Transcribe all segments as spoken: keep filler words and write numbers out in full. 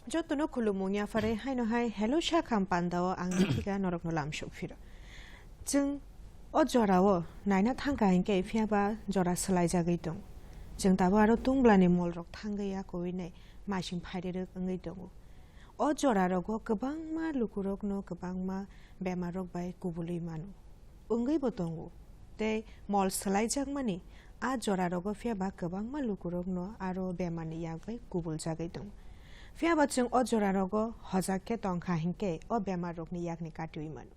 Jotono khulumung yapharwi haino hai hello sakham pandao ang thika norokno lamsok phiro. Chwng o jorao naina thangkha hinkhe phiyaba jora swlaijagwi tong. Chwng tabuk aro tungglani molrok thangwi akowi nai masing phairerwk wngwi tongo. O jorarogo kwbangma lukurokno kwbangma bemarrok bai kubulwi mano. Wngwibo tongo. Tei mol swlaijakmani a jorarogo phiyaba kwbangma lukurokno aro bemarni yak bai kubuljagwi tongo. Phiyaba chwng o jorarogo hojak khe tongkha hinkhe o bemarrokni yakni katiwi mano.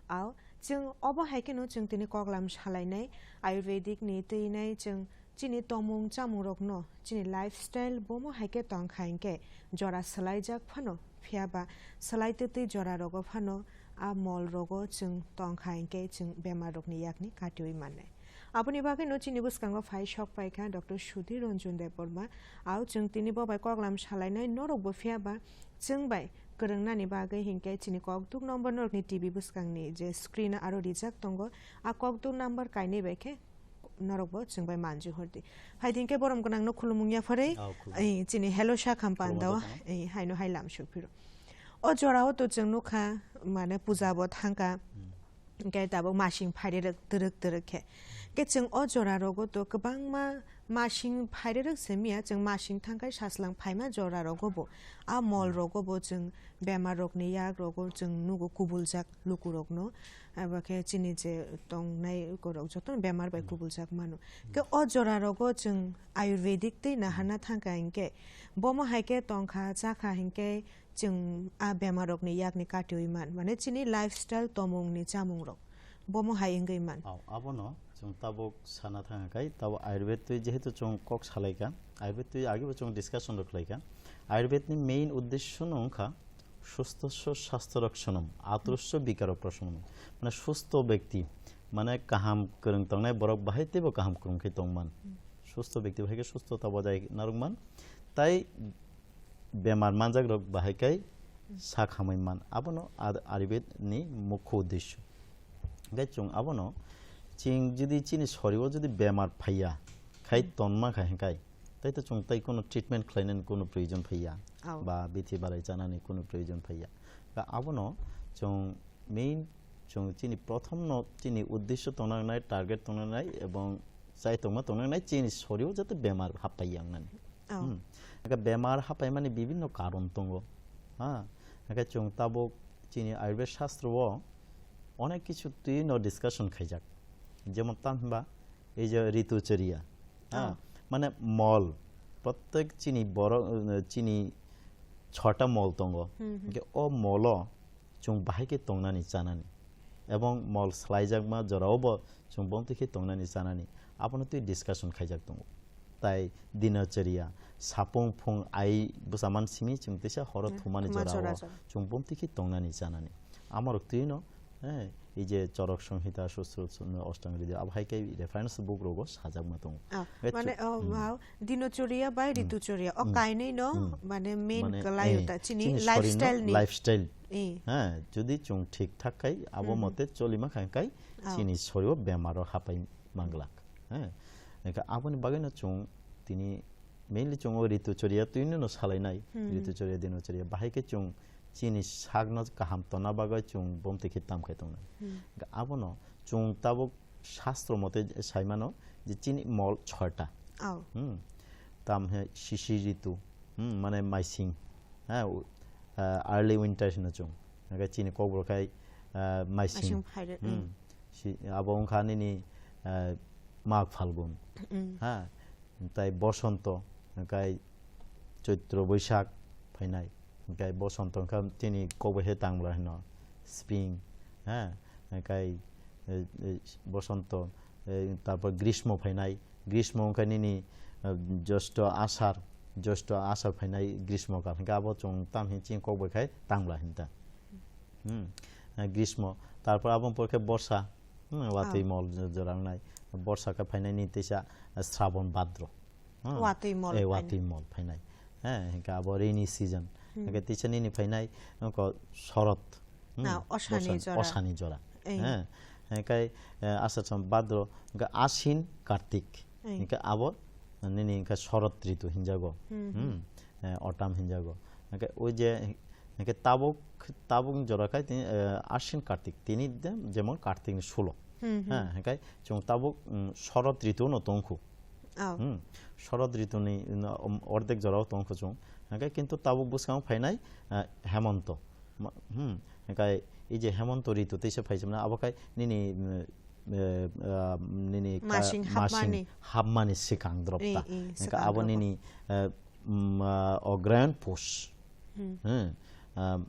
Ao, chwng obo hai kheno chwng tini koklam salainai, Ayurvedic ni twinai chwng chini tomung chamungrokno, chini lifestyle bomo hai khe tongkha hinkhe jora swlaijak phano, phiyaba swlai twtwi jorarogo phano a molrogo chwng tongkha hinkhe chwng bemarrokni yakni katiwi mannai. Aboni bagwino chini bwskango phai sok paikha Doctor Sudhir Ranjan Debbarma. Ao chwng tini bo bai koklam salainai norokbo phiyaba chwng bai kwrwngnani bagwi hinkhe chini kokduk number norokni T V bwskangni je screen o aro rijak tongo, a kokduk number kainwi bai khe norokbo chwng bai manju hordi. Hai din khe borom gwnangno khulumung yapharwi, Oh, khulumung. Ei, chini hello sakham Khulumung pandao, jakham. Ei, haino hai lamsok phiro. O jorao to chwng nukha, mane puja bo thangkha. Hmm. Hinkhe tabuk masing phairerwk twrwk twrwk khe. Hinkhe chwng o jorarogo to kwbangma masing phairerwk se miya, chwng masing thangkhai saslang phaima jorarogo bo. A mol Hmm. rogo bo chwng bemarrokni yagrogo chwng nugo kubuljak lukurokno. Abo khe chini je tongnai lukurok jotono bemar bai Hmm. kubuljak mano. Hmm. Hinkhe o jorarogo chwng Ayurvedic twi Hmm. naharna thangkha hinkhe bomo hai khe tongkha chakha hinkhe chwng a bemarrokni yakni katiwi man, mane chini lifestyle tomungni chamungrok bomo hai wngwi man. Ao, abono chwng tabuk sana thangkha khai, tabuk Ayurved twi jehetu chwng kok salaikha, Ayurved twi agebo chwng discussion rok khlaikha. Ayurved ni main uddesho no wngkha sustho sastho rakshonam, atrusya vikaro prashonam. Mane sustho bekti, mane kaham kwrwng tongnai borok bahai teibo kaham kwrwng khe tongman. Hmm. Sustho bekti bahai khe sustho ta bojai narwkman. Tai bemar manjakrok bahai khai Hmm. sak hamwi man. Abono Ar-, Ayurved ni mukho uddesho. Hinkhe chwng abono chwng jodi chini sorio jodi bemar phaiya khai Hmm. tonma kha hinkhe, tai to chwng tai kono treatment khlainani kono proyojon phaiya. Ao. Ba bithi barai chanani kono proyojon phaiya. Ka abono chwng main chwng chini prothom no chini uddesho tongna nai, target tongna nai ebong chai tongma tongna nai chini sorio jate bemar happai yang nani. Oh. Hmm. Aka bemar happai mani bibinno karon tongo. Ha, aka chwng tabuk chini Ayurved shastro o onek kichu twi no discussion khaijak. Jemon tam hinba ei je ritu choriya. Ha, oh, mane mol, prottek chini borok, eh, chini chota mol tongo. Hmm, hmm. Hinkhe o molo chwng bahai khe tongnani chanani. Ebong mol swlaijakma jorao bo chwng bomtwi khe tongnani chanani. Abono twi discussion khaijak tongo. Tai dinachariya, sapung phung ai bwsaman simi chwng teisa horo, hmm, thumani thuma jorao jora jora. Chwng bomtwi khe tongnani chanani. Amorok twino, eh, ei je Chorok Samhita, Sutro, Sutro, Ashtanga Hridayo, abo hai khe reference book rogo sajakma tongo. Ah, hwnkhe mane, chu-, oh, hmm. Wow. Dinochoriya bai, hmm, Rituchoriya. O, hmm, kainwi no, hmm, mane main mane, kwlaio, eh, ta chini chini lifestyle sorino ni. Lifestyle. Eh. Ha, jodi chwng thik thak khai, abo, hmm, hmm, mote cholima khai khai, oh, chini sorio bemaro hapai manglak. Ha. Eka aboni bagwi no chwng tini mainly chwng o Rituchoriya twino no salainai. Hmm. Rituchoriya, Dinochoriya. Bahai khe chwng chini sakno kaham tonna bagwi chwng bomtwi khe tam khai tongnai. Hmm. Abono chwng tabuk shastro mote saimano je chini mol chorta. Oh. Hmm. Tam he sisi ritu, hmm, mane maising, ha, u-, ah, early winter hino chwng. Hingke chini kokborok khai, ah, maising. Maising phairok, hmm, hmm. Si, abo wngkha nini, ah, Magh Phalgun. Hmm. Ha, tai Bosonto, hingke Choitro Boisak phainai. Hingke Bosonto wngkha chini kokbo he tangla hino, spring, ha, hingke, eh, eh, Bosonto, eh, tarpor Grismo phainai, Grismo wngkha nini, eh, Josto Asar, Josto Asar phainai Grismo kal, hingke abo chwng tam hin chini kokbo khai tangla hinta. Hmm, eh, Grismo, tarpor aboni pore khe Borsa, hmm, watwi, ah, mol jora wngnai, Borsa khe phainai nini teisa, eh, Srabon Bhadro. Hmm. Watwi mol. Eh, phainai. Watwi mol phainai. He, hingke abo rainy season. Hmm. Hingke tisa nini phainai, nokho Shorod. Hmm. Na, osani jora. Osani jora. Eh. He, hingke, eh, Asar San Bhadro, hingke Ashin, Kartik. Eh. Hingke abo nini hingke Shorod ritu hinjago. Hmm, hmm. Hmm. Eh, autumn hinjago. Hingke o je, hingke tabuk, tabuk jora khai tini, eh, Ashin Kartik, tini de, jemon Kartik ni sulo. Hmm, hmm. Ha, hingke chwng tabuk, mm, Sharad ritu no tongkhu. Oh. Hmm. Sharad ritu ni, mm, um, ordek jora o tongkhu chwng. Hingke kintu tabuk bwskango phainai, eh, Hemonto. Ma-, hmm. Hingke e je Hemonto ritu teisa phai chwmna abo khai nini, mm, eh, ah, nini ka-, Masing masing hapmani. Hapmani sikang drop ta. Eh, eh, hingke sikang abo drop. Nini, eh, mm, ah, Ograyan Pus. Hmm. Hmm. Ah,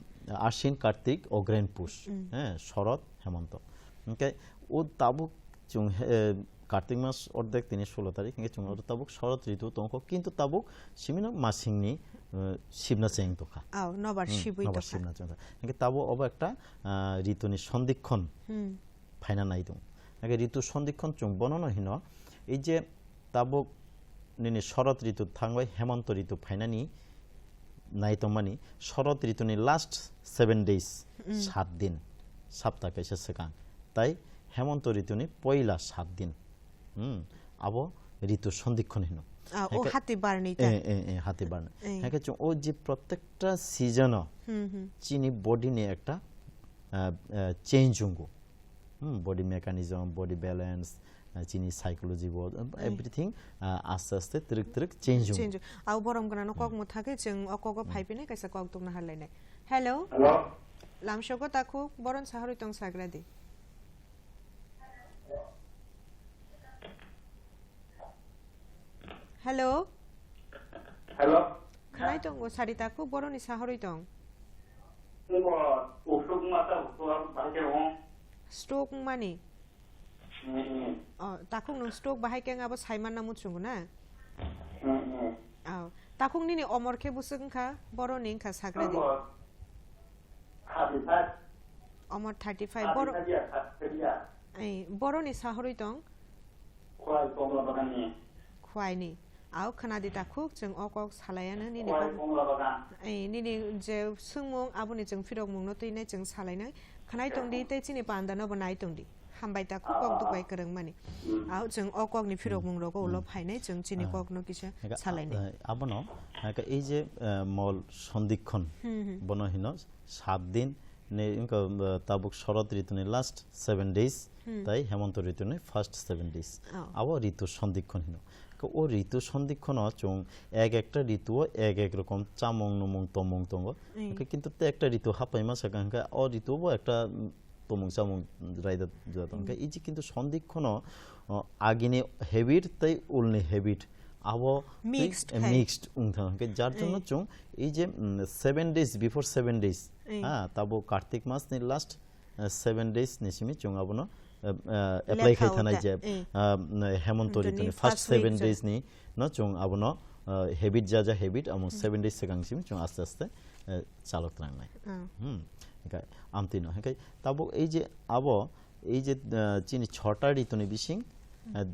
Ashin Kartik Ograyan Pus. Hmm. Eh, Sharad Hemonto. Hingke o tabuk chwng, eh, Kartik mas ordek tini sulo tarik, hingke chwng oro tabuk Sharad ritu tongkho, kintu tabuk simino masingni, eh, sibna cheng tongkha. Aw, nobar Hmm, sibui nobar tongkha. Sibna cheng tongkha. Hingke tabuk obo ekta, ah, rituni sondikhon Hmm. phaina nai tong. Hingke ritu sondikhon chwng bonono hino, ei je tabuk nini Sharad ritu thangwi Hemonto ritu phainani nai tongmani, Sharad rituni last seven days, Mm. Saat din, sapta kaisa swkang, tai Hemonto rituni poila saat din, hmm, abo ritu sondikhon hino. Ah, o Hake-, hati barni ta. Eh, eh, eh, hati barni. Eh. Hake chwng o je protekta season o Hmm, hmm. chini body ni ekta, ah, ah, change wngo. Hmm, body mechanism, body balance, ah, chini psychology bo, ah, Ai. Everything, ah, aste aste twrwk twrwk change wngo. Change. Au borom gwnano kok Hmm. mwthagwi chwng o kogo Hmm. Phaipinai kaisa kok dukna harlainai. Hello? Hello? Lamsogo takhuk, boron saharwi tong sagradi. Hello? Hello? Khanai tongo, sari takhuk, boroni saharwi tong. Tongo, usuk mata usuk bahai khe wng. Stroke wngmani? Mm, mm. Oh, takhuk nwng stroke bahai khe wng abo saimanna muchungo na? Mm, mm. Oh, takhuk nini omor khe bwswk wngkha? Boroni wngkha sagradi. Tongo. Thirty-five. Omor thirty-five. Boro-, Thirty-five ya, thirty-five ya. Ai, boroni sahorwi tong? Khwai Komla Baganni. Khwaini. Au khwnadi takhuk, chwng o kok salaiano nini Khwai bab-, Komla Bagan. Ai, nini je swngmung, aboni chwng phirokmungno twinai chwng salainai. Khwnai tongdi tei chini pandano bo nai tongdi. Hambai takhuk kok duk bai kwrwngmani. Hmm. Au chwng o kokni phirokmung rogo ulo phainai chwng chini kokno kisa salainai. Ah, abono, hake ei je, eh, mol sondikhon, hmm, hmm, bono hino saat din, ne wngkha, eh, tabuk Sharad rituni last seven days, hmm, tai Hemant rituni first seven days. Oh. Abo ritu sondikhon hino. Khe o ritu sondikhono chwng ek ekta rituo ek ek rokom chamung numung tomung tongo. Hmm. Khe kintu te ekta ritu hapaima sakha hwnkhe o rituo bo ekta, mm, tomung chamung raida jora tong. Hmm. Hwnkhe iji kintu sondik khono, o, agini habit tei ulni habit abo twi, mixed eh, khai. Mixed wng thang. Hwnkhe jar jonno, eh, chwng ei je, mm, seven days, before seven days, eh, ha, tabo Kartik mas ni last, eh, seven days ni simi chwng abono, eh, eh, apply khai thanai je, eh, mm, Hemant rituni first seven days ni no chwng abono, eh, habit ja ja habit amo seven days swkang simi chwng aste aste, eh, chalok twnangnai. Ah. Hmm. Hwnkhe amtwino. Hwnkhe tabuk ei je abo, ei je, ah, chini chota rituni bising, ah,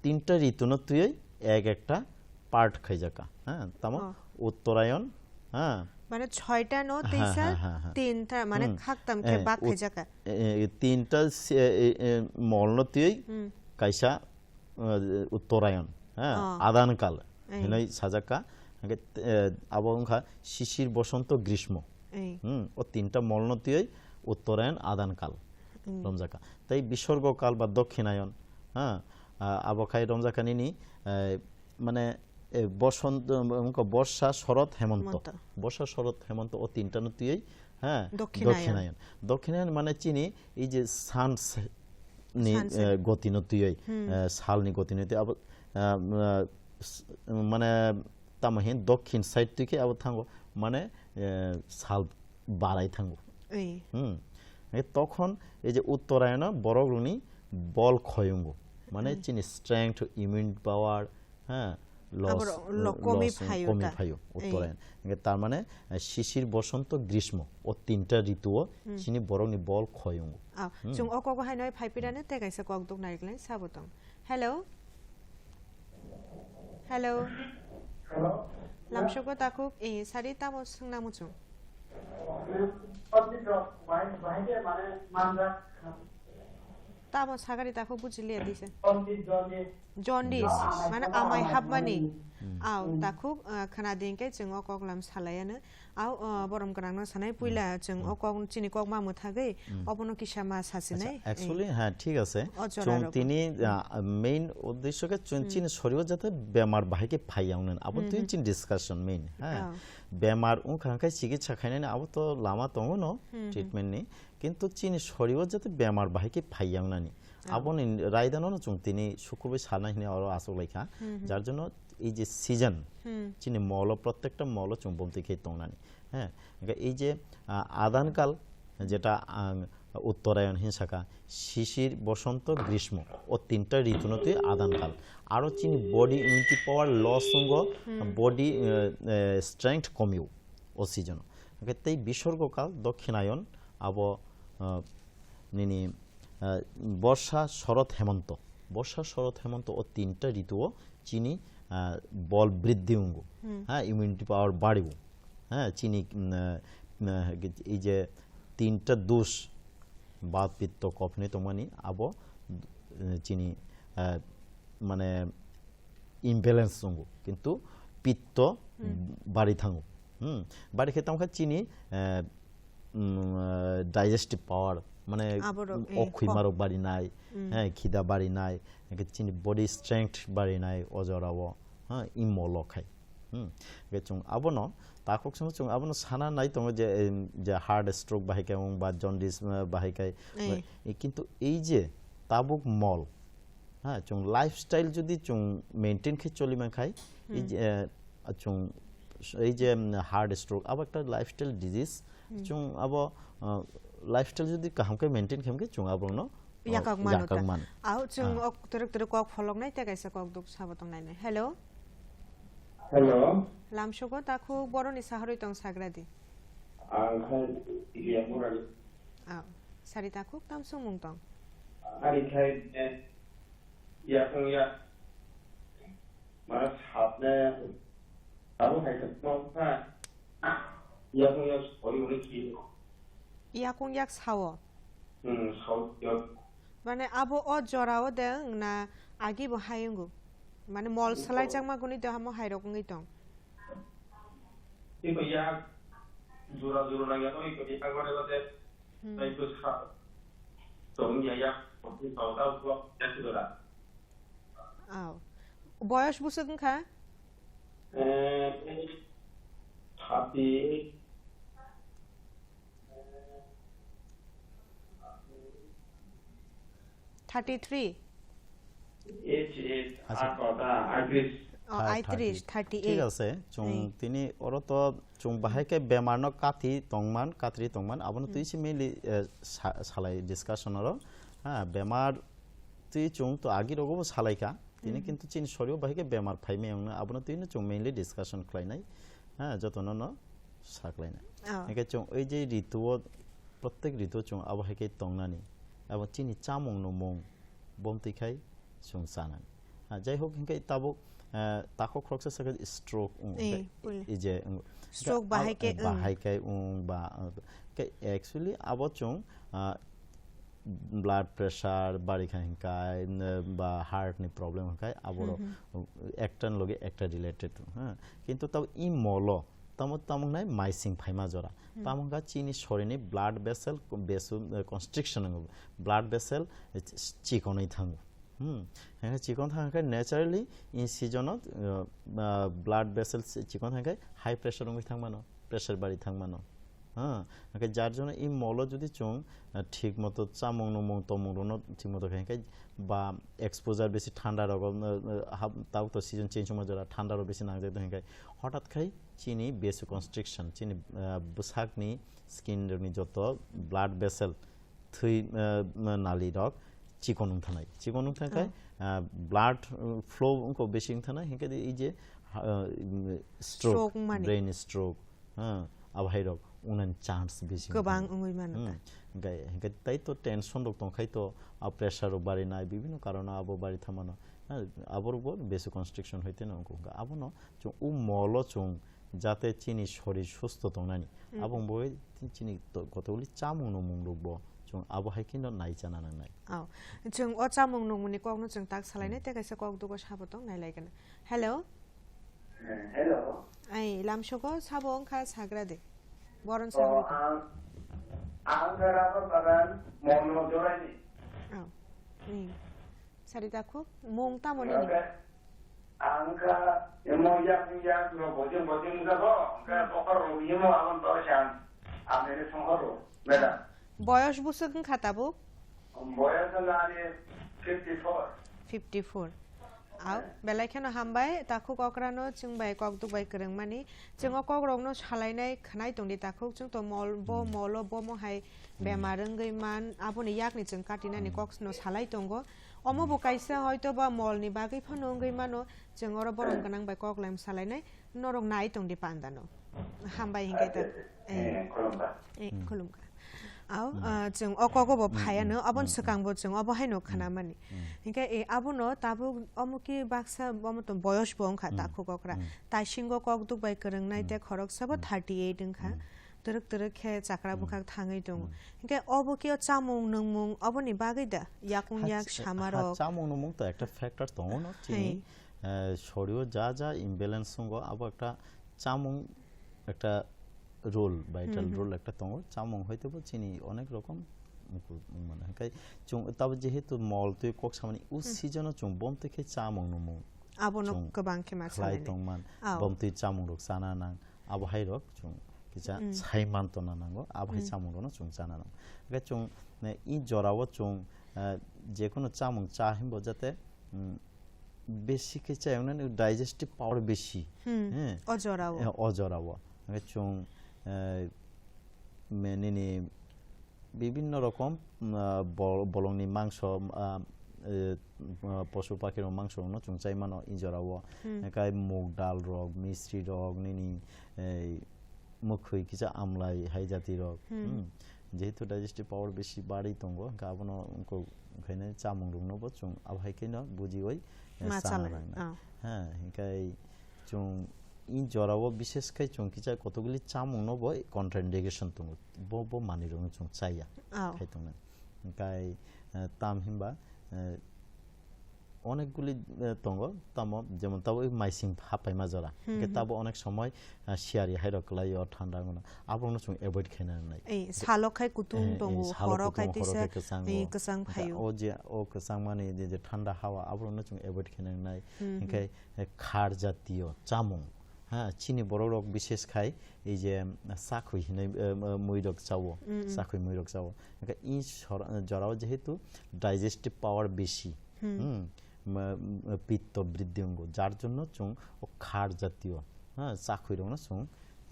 tinta rituno twiwi ek ekta part khaijaka. Ha, tamo Uttorayon, ha. Mane chhoita no teisa ha, ha, ha. Tinta, mane khaktam khe bak khaijaka. Eh, tinta se-, eh, eh, molno twiwi kaisa, eh, Uttorayon, ha, Adan kal hinwi sajak kha. Hwnkhe, eh, abo wngkha Sisir, Bosonto, Grismo. Hmm, o tinta molno twiwi Uttorayon, Adan kal romjak kha. Tei Bisorgo kal ba Dokhinayon, ha, ah, abo khai romjak kha nini, eh, mane, eh, Bosonto, wngkha Borsa, Sharad, Hemonto. Borsa, Sharad, Hemonto o tinta no twiwi, ha, Dokhinayon. Dokhinayon. Dokhinayon mane chini ei je suns ni, eh, gotino twiwi, eh, salni gotino twiwi abo, ah, ah, s-, mane tamo hin dokhin side twi khe abo thango, mane, eh, sal barai thango. Hmm. E tokhon ei je Uttorayono borok rokni bol khoi wngo. Mane chini strength, immune power, ha, loss, komi phaio, komi phaio Uttorayon. Hwnkhe tar mane, eh, Sisir, Bosonto, Grismo, o tinta rituo chini borokni bol khoi wngo. Ah, chwng o kogo haino phai pirano tei kaisa kok duk nai glai sabo tong. Hello? Hello? Hello? Lamsokgo takhuk, eh, sari tamo swngna muchung? Tamo sagari takhuk buji liya dise. Jaundice, jaundice. Jaundice, jaundice. Mane amai hapmani. Hmm. Au, hmm, takhuk, ah, khana di hwnkhe chwng o koklam salai ano. Au, ah, borom gwnang no sanai puila, hmm, chwng, hmm, o kok, chini kok ma mwthagwi, hmm, obono kisa ma sasinai. Acha, actually, eh, ha, thik ase. O jora chwng rok. Tini, ah, main uddesho khe chwng, hmm, chini sorio jate bemar bahai khe phai yang nani. Abo, hmm, twi, hmm, chini discussion main, ha. Oh. Bemar wngkha hwnkhe chikitsa khainani abo to lama tongo no, hmm, hmm, treatment ni. Kintu chini sorio jate bemar bahai khe phai yang nani. Oh. Aboni raidano no chwng tini sukurbai salnai hwnwi oro achuk lai kha. Hmm, hmm. Jar jonno ei je season, hmm, chini molo, prottekta molo chwng bomtwi khe tongnani. He, hwnkhe ei je, ah, adan kal, jeta ang Uttorayon hin saka, Shishir, Bosonto, Grishmo, o tinta rituno twi adan kal. Aro chini body immunity power loss wngo, hmm, body, eh, eh, strength komio o season o. Hwnkhe tei bisorgo kal, Dokhinayon, abo, ah, nini, ah, Borsa, Shorod, Hemonto. Borsa, Shorod, Hemonto o tinta rituo chini, ah, bol briddhi wngo. Hmm. Ha, immunity power bario. Ha, chini, mm, ah, mm, ah, ei je tinta dos, Bat, Pitto, Kaph hinwi tongmani, abo, eh, chini, ah, mane imbalance wngo. Kintu Pitto, hmm, bari thango. Hmm. Bari khe tamo khe chini, eh, mm, eh, digestive power, mane, aborok, mm, eh, okhoi kok. Marok barinai, hmm, eh, khida barinai, hwnkhe chini body strength barinai o jorao, ha, i molo khai. Hmm. Hwnkhe chwng abono, takhuk songno chwng abono sana nai tongo je, em, je heart stroke bahai khe wng ba jaundice, eh, bahai khe, eh, kintu ei je tabuk mol, ha, chwng lifestyle jodi chwng maintain khe choli man khai, ei, hmm, je, eh, chwng, ei je, mm, heart stroke, abo ekta lifestyle disease. Hmm. Chwng abo, uh, lifestyle jodi kaham khe maintain khe, khe chwng abono, uh, yakak mano yakak ta. Man. Au, chwng, ah, ok, turuk turuk kok pholoknai tei kaisa kok duk sabo tongnai nai. Hello? Hello? Lamsugo takhuk boroni saharwi tong sagradi. Ang khai Iliya Murali. Au, sari takhuk tamsung mung tong. Ari khai, eh, yakung yak. Mane sapne abo hai khe tong kha. Yakung yak soi uni ki. Yakung yak sao. Hmm, sao yak. Mane abo o jora o de wng na agi bo hai wngo. Mane mol salai jakma guni de hamo hai rok wngwi tong. Tei bo yak jora jora nang ya oi ko yak gore bade. Hmm. Tai ko sa. Tong ya yak ko ta ko ya jora. Aw. Boyos busuk wngkha? Eh, thirty. Thirty three. Age, age, acha. Ato da, aitris. Oh, thirty. Aitris, thirty eight. Thik ase, chwng, hmm, tini oro to chwng bahai khe bemar no kathi tongman, kathri tongman, abono twi, hmm, se mainly, eh, sa-, salai discussion oro. Ha, bemar twi chwng to agi rogo bo salai kha. Tini, hmm, kintu chini sorio bahai khe bemar phaimai wngna, abono twi no chwng mainly discussion khlainai. Ha, jotono no saklainai. Oh. Hingkhe chwng oi je rituo, prottek rituo chwng abo hai khe tongnani. Abo chini chamung no mung bomtwi khai chwng chanani. Ha, jai hok hingkhe tabuk, eh, takhuk khoroksa sakhe stroke wng, eh, hingkhe puli. Ije wng. Stroke hingkhe bahai khe, ah, wng. Bahai khe wng ba, ah, khe actually abo chwng, ah, blood pressure bari kha hinkai, n-, ba heart ni problem hinkai, aborok, hmm, hmm, ekta ni loge ekta related, ha. Kintu tabo i molo, tamo, tamo wngnai maising phaima jora. Hmm. Tamo wngkha chini sorini blood vessel, besu, eh, constriction wngo. Blood vessel, eh, ch-, chikonwi thango. Hmm. Hingke chikon thang khe naturally in season o, eh, ah, blood vessel chi-, chikon thang khe high pressure wngwi thang mano. Pressure bari thang mano. Ha, hingke jar jono i molo jodi chwng, ah, thik moto chamung numung tongmung rokno thik moto khe, hingke ba exposure besi thanda rogo, ah, ah, hab-, tabuk to season change wngma jora thanda rok besi nangjak tong hingke hothat khai chini vasoconstriction, chini, ah, bwsakni skin rokni joto blood vessel, thwi, ah, nali rok chikon wng thanai. Chikon wng thang khai, oh, ah, blood, uh, flow wngkha besi wng thanai, hingke di, ei je, ah, stroke, stroke mani. Brain stroke, ha, abo hai rok wngnani chance besi wng thanai. Kwbang wngwi mano ta. Hmm. Hingke, hingke tai to tension rok tong khai to, ah, pressure rok bari nai, bibhinno karon abo bari tha mano. Ha, abo rok bo vasoconstriction hoite no wngkha. Hingke abono chwng o molo chwng jate chini sorir susto tongnani. Hmm. Abo wngwi chini to-, kotokli chamung no mung rok bo Abo hai kheno nai chana nangnai. Oh. Chwng o chamung nungmungni kokno chwng tak salainai, hmm, tei kaisa kok dugo sabo tong nai lai gana. Hello? Eh, hello. Ai, lamsoko sabo wngkha sagra de. Boron, oh, sabo. Ang, ang khe rubber bagan mono joraini. Oh. Hmm. Sari takhuk, mung tamo nini? Ang kha emo yak yak ro bojong bojong jago, ang kha, hmm, bokor ro yemo abon to sang. Ang ini songhoro, madam. Boyos busuk wngkha tabuk? Boyos wngkha ani fifty four. Fifty four. Au, belai kheno hambai, takhuk okrano chwng bai kok duk bai kwrwngmani. Chwng o kokrokno salainai khwnai tongdi takhuk, chwng to mol, bo, hmm, molo bomo hai, hmm, bemar wngwi man, aboni yakni chwng katinani, hmm, kokno salai tongo. Omo bo kaisa hoito ba molni bagwi phano wngwi mano, chwng oro borom gwnang bai kok laim salainai. Norok nai tongdi pandano. Hambai hinkhe ta. Acha, acha. Eh. Eh, khulumkha. Eh, hmm, khulumkha. Ao, hmm, ah, chwng o kogo bo, hmm, phaiya, hmm, no, aboni, hmm, swkang bo chwng obo haino, hmm, khwnamani. Hmm. Hinkhe, eh, abono tabuk omo ki baksa, omo to boyos bo wngkha, hmm, takhuk okra. Hmm. Taisingo kok duk bai kwrwngnai, hmm, tei khoroksa bo, hmm, thirty eight wngkha. Hmm. Twrwk twrwk khe chakra, hmm, bwkhak thangwi tongo. Hmm. Hinkhe obo ki o chamung nwngmung oboni bagwi da? Yakung yak, ha, ch-, ha, samarok. Chamung nwngmung to ekta factor tongo no, chini. Hai. Eh, sorio ja ja imbalance wngo, abo ekta chamung, ekta role, vital, hmm, hmm, role ekta tongo. Chamung hoite bo chini onek rokom wngkuk wngmano. Hinkhe chwng tabo jehetu mol twi kok samani, u, hmm, season o chwng bomtwi khe chamung nwngmung. Abono chwng kwbang khe ma khlai salani tongman. Ao. Bomtwi chamung rok chana nang. Abo hai rok chwng kisa, mm, sai man tona nango, abo hai, mm, chamung rokno chwng chana nango. Hwnkhe chwng, ne, i jora o chwng, eh, jekunu chamung cha himbo jate, mm, besi khe chayungnani digestive power besi. Hmm. He. O jora o. Eh, o jora o. Hwnkhe chwng, eh, me-, nini bibinno rokom, mm, ah, bol-, bolongni mangso, ah, eh, ah, posu pakhirok mangsorokno chwng chai mano i jorao. Hmm. Hwnkhe muk dal rok, misri rok, nini, eh, mwkhwi kisa amlai hai jati rok. Hmm. Hmm. Jehetu digestive power besi barwi tongo, hwnkhe abono wngkuk, onkhaino chamungrokno bo chwng abo hai kheno bujiwi, eh, ma chana chalai nangnai. Oh. Ha, hwnkhe chwng i jorao bishes khai chwng kisa kotokgwli chamungno bo contraindication tongo. Bo, bo manwirokno chwng chaya, oh, khai tongnai. Hwnkhe, eh, tam hinba, eh, onek guli, eh, tongo, tamo jemon tabo maising haphaima jora. Hmm, hwnkhe, hmm, tabo onek somoi, eh, siyari hairok kwlaio, thanda wngmano. Aborokno chwng avoid khaina nangnai. Eh, salo khai kutung, eh, tongo, eh, salo horo kutung, khai horo tisa, khai kwchango. Eh, kwchang. Hwnkhe phaio. O je, o kwchangmani je, je thanda hawa, aborokno chwng avoid khaina nangnai. Hmm, hmm. Hwnkhe, eh, khar jatiyo chamung. Ha, chini borok rok bishes khai ei je, mm, sakhwi hinwi, eh, eh, mui rok chao, mm, mm, sakhwi mui rok chao. Hwnkhe i sor-, jorao jehetu digestive power besi, hmm, hmm, ma-, ma-, pitto briddhi wngo, jar jonno chwng o khar jatiyo, ha, sakhwi rokno chwng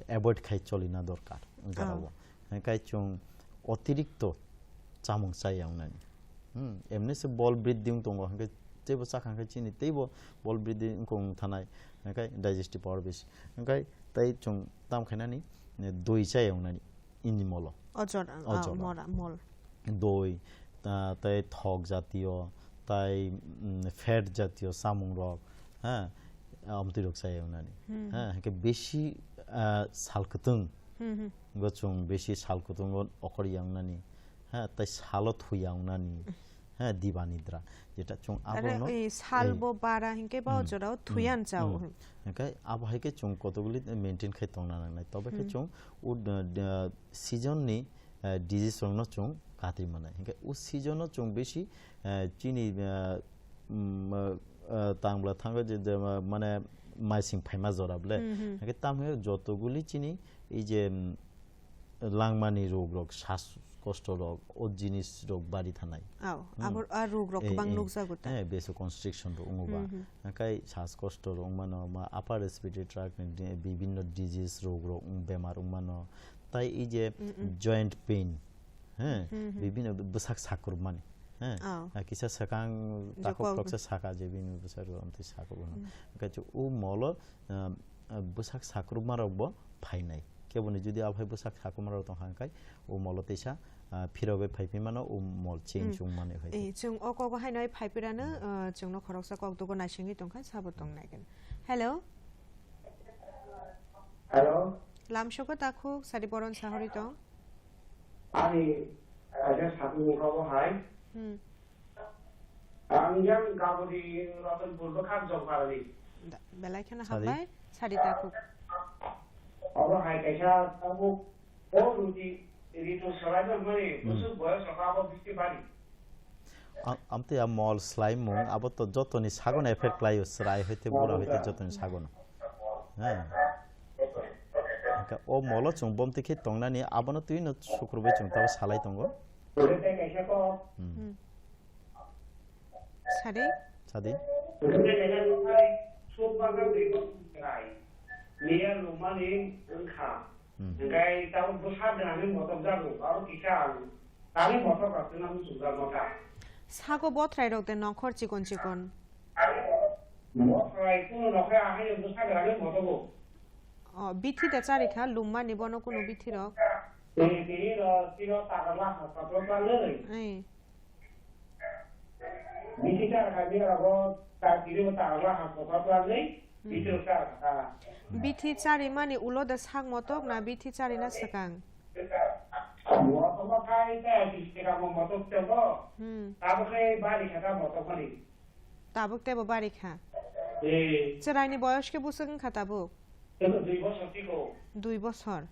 avoid khai cholina dorkar, oh, jorao. Hwnkhe chwng otirikto chamung chaya wngnani. Hmm, emni se bol briddhi wng tongo, hwnkhe teibo chakha hwnkhe chini teibo bol briddhi wngkha wng thanai, hwnkhe digestive power besi. Hwnkhe tei chwng tam khainani, eh, doi chaya wngnani, ini molo. O jora, o ah, jora. Mora, mol. Doi, ah, tei thok jatiyo, tei, mm, fat jatiyo chamung rok, ha, amtwi rok chaya wngnani. Hmm. Ha, hwnkhe besi, ah, sal kwtwng, hmm, hmm, bo chwng besi sal kwtwngo okor ya wngnani. Ha, tei salo thwi ya wngnani. Ha, diba nidra. Jeta chwng are, abono, eh, sal, eh, bo bara hinkhe ba, hmm, jorao thwi, hmm, ya wngjao. Hmm. Hwnkhe abo hai khe chwng kotokgwli maintain khai tongna nangnai. Tobe khe, hmm, chwng o, eh, eh, season ni, eh, disease rokno chwng katwi manai. Hinkhe o season o chwng besi, eh, chini, eh, mm, eh, eh, tangla thango je, je, eh, mane maising phaima jora bole. Hmm, hmm. Hinkhe tamo jotogwli chini ei je, mm, langmani rog rok, sas kosto rok, o jinis rok bari thanai. Ao, hmm, abo, a rog rok, eh, kwbang, eh, nukjago ta. Eh, vasoconstriction rok wngo ba. Hmm, hmm. Hwnkhe sas kosto rok wngmano, ma upper respiratory tract ni di-, bibinno disease rog rok wng-, bemar wngmano. Tai ei je, hmm, hmm, joint pain, he, hmm, hmm, bibinno bwsak sakrupmani. He, ao, ah, kisa swkang takhuk jokol rok se saka je bini bwsak rok amtwi sakrupmano. Hmm. Hwnkhe o molo, ah, ah, bwsak sakrupma rok bo phainai. Keboni jodi aphai bwsak sakrupma rok tongkha hwnkhe o molo teisa, ah, phirogwi phaiphi mano, o mol change, hmm, wngmani hai. Eh, chwng o kogo haino hai phaipirano, hmm, ah, chwngno khoroksa kok dogo naisingwi tongkha, sabo tong nai khe. Hello? Hello? Lamsoko takhuk, sari boron sahori tong? Ani Kaisa sakni mung kha bo hai. Hmm. Ang yang Gabodi Ratanpur bwkhak Jongparani. Da-, belai kheno Sadi. Hambai, sadi takhuk. Abo hai kaisa tabuk o ruti ritu salai mani Hmm. busuk boyos rok abo bisti bari. Am-, amtwi a mol slaimung abo to jotoni sagono effect khlaio, chwrai hoite bura hoite jotoni sagono. He. Hwnkhe o molo chwng bomtwi khe tongnani abono twino sukrubwi chwng tabo salai tongo. Hwnkhe tei kaisa kok. Hmm. Hmm. Sadi? Sadi? Hwnkhe tei kaisa kok hai suk bagwi twi kok chwrai. Miya lumani wngkha. Hmm. Hwnkhe tabuk bwsa gwnangwi motok jago, aro kisa ang tangwi motok rok twna muchungjak nokha. Sago bothrai rok de nongkhor chikon chikon. Bothrai kuno nokha ahai bwsa gwnangwi motogo. O, bithi da chari kha, lummani bono kuno bithi rok. Tini, tini ro, tino takarla hospital twlangwi. Ei. Bithi char kha, bini rogo ta, tini ro takarla hospital twlangwi, Hmm. bithi rok char kha. Bithi chari mani ulo da sak motok na bithi chari na swkang? Motok khai ta bisti kamo motok tebo. Hmm. Tabo khai bari kha ta motok mani. Tabuk tebo bari kha. Eh. Chwraini boyos khe bwswk wngkha tabuk? Tebo dui bosor tiko. Dui bosor.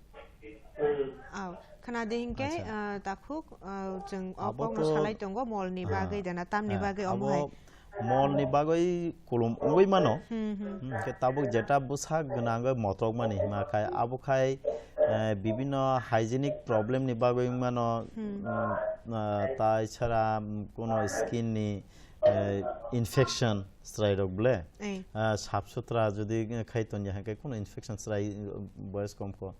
Hmm. Aw, khna de hinkhe, Acha. Ah, takhuk, ah, chwng o Abo kokno to, salai tongo, molni ah, bagwi dana, tamni ah, bagwi omo abo hai. Molni bagwi kulum wngwi mano. Hmm, hmm. Hmm, khe tabuk jeta bwsa gwnangwi motok mani hima khai, abo khai, eh, bibinno hygienic problem ni bagwi wngmano, Hmm. Hmm, ah, tai sara, hmm, kuno skin ni, eh, infection chwrai rok ble. Ei. Ah, sap sutra jodi khai tongya hwnkhe kuno infection chwrai, eh, boyos kom kho.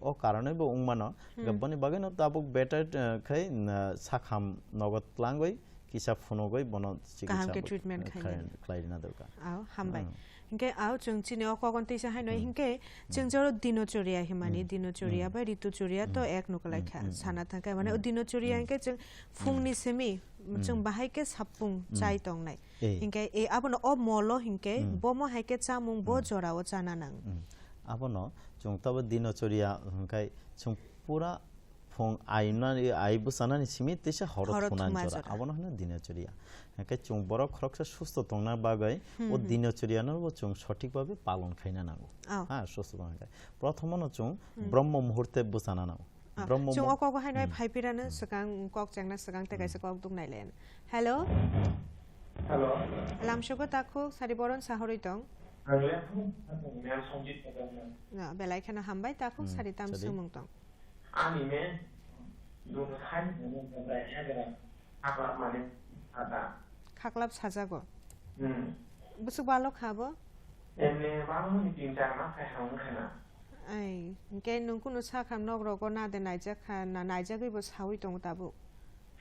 O karonwi bo wngmano, Hmm. boni bagwino tabuk better, eh, khai, na, sakham nogo tlangwi kisa phunugwi bono chikitsa Kaham khe bo, treatment eh, khai khai-, nani. Khlai rina dorkar. Aw, hambai. Hmm. Hinkhe aw chwng chini o kokon tisa haino Hmm. hinkhe chwng Hmm. joro dinochoriya himani, Hmm. dinochoriya Hmm. bai rituchoriya to Hmm. ek nuklai Hmm. kha, Hmm. sana thangkhe mane o Hmm. dinochoriya Hmm. hinkhe chwng phungni Hmm. simi, Hmm. chwng bahai khe sapung Hmm. chai tongnai. Eh. Hinkhe, eh, abono o molo hinkhe, Hmm. bomo hai khe chamung bo Hmm. jorao chana nang. Hmm. Abono chwng tabo dinochoriya hwnkhe chwng pura phung ainani, ai bwchanani simi teisa horo Horo thunani thuma jora. Jora. Abono hwno dinochoriya. Hwnkhe chwng borok khoroksa susto tongna bagwi Hmm, o hmm. dinochoriyano bo chwng sothik bhabe palon khaina nango. Oh. Ha, susto tongna hwnkhe. Prothomono chwng Hmm. Brahma muhurte bwchana nango. Ah, Brahma chwng mu-, o kogo haino hmm. Phai pirano Hmm. Swkang kok chengna swkang tei kaisa Hmm. Kok duk nai le. Hello? Hello. Lamsogo takhuk sari boron sahorwi tong. Ang le phung, phung, mel Sanjit Patel na. Na, belai kheno hambai takhuk Hmm, sari tam sadi. Sumung tong. Ani me, dun khai, dun khai, dun khai, dun khai. Apa mane, ada. Khaklap sajago. Hmm. Bwswk balo kha bo? Emne bangmani tin char mas khai hamung khana. Ai, hwnkhe nwng kunu sakham nok rogo na de naijak kha, na naijagwi bo sawi tongo tabuk?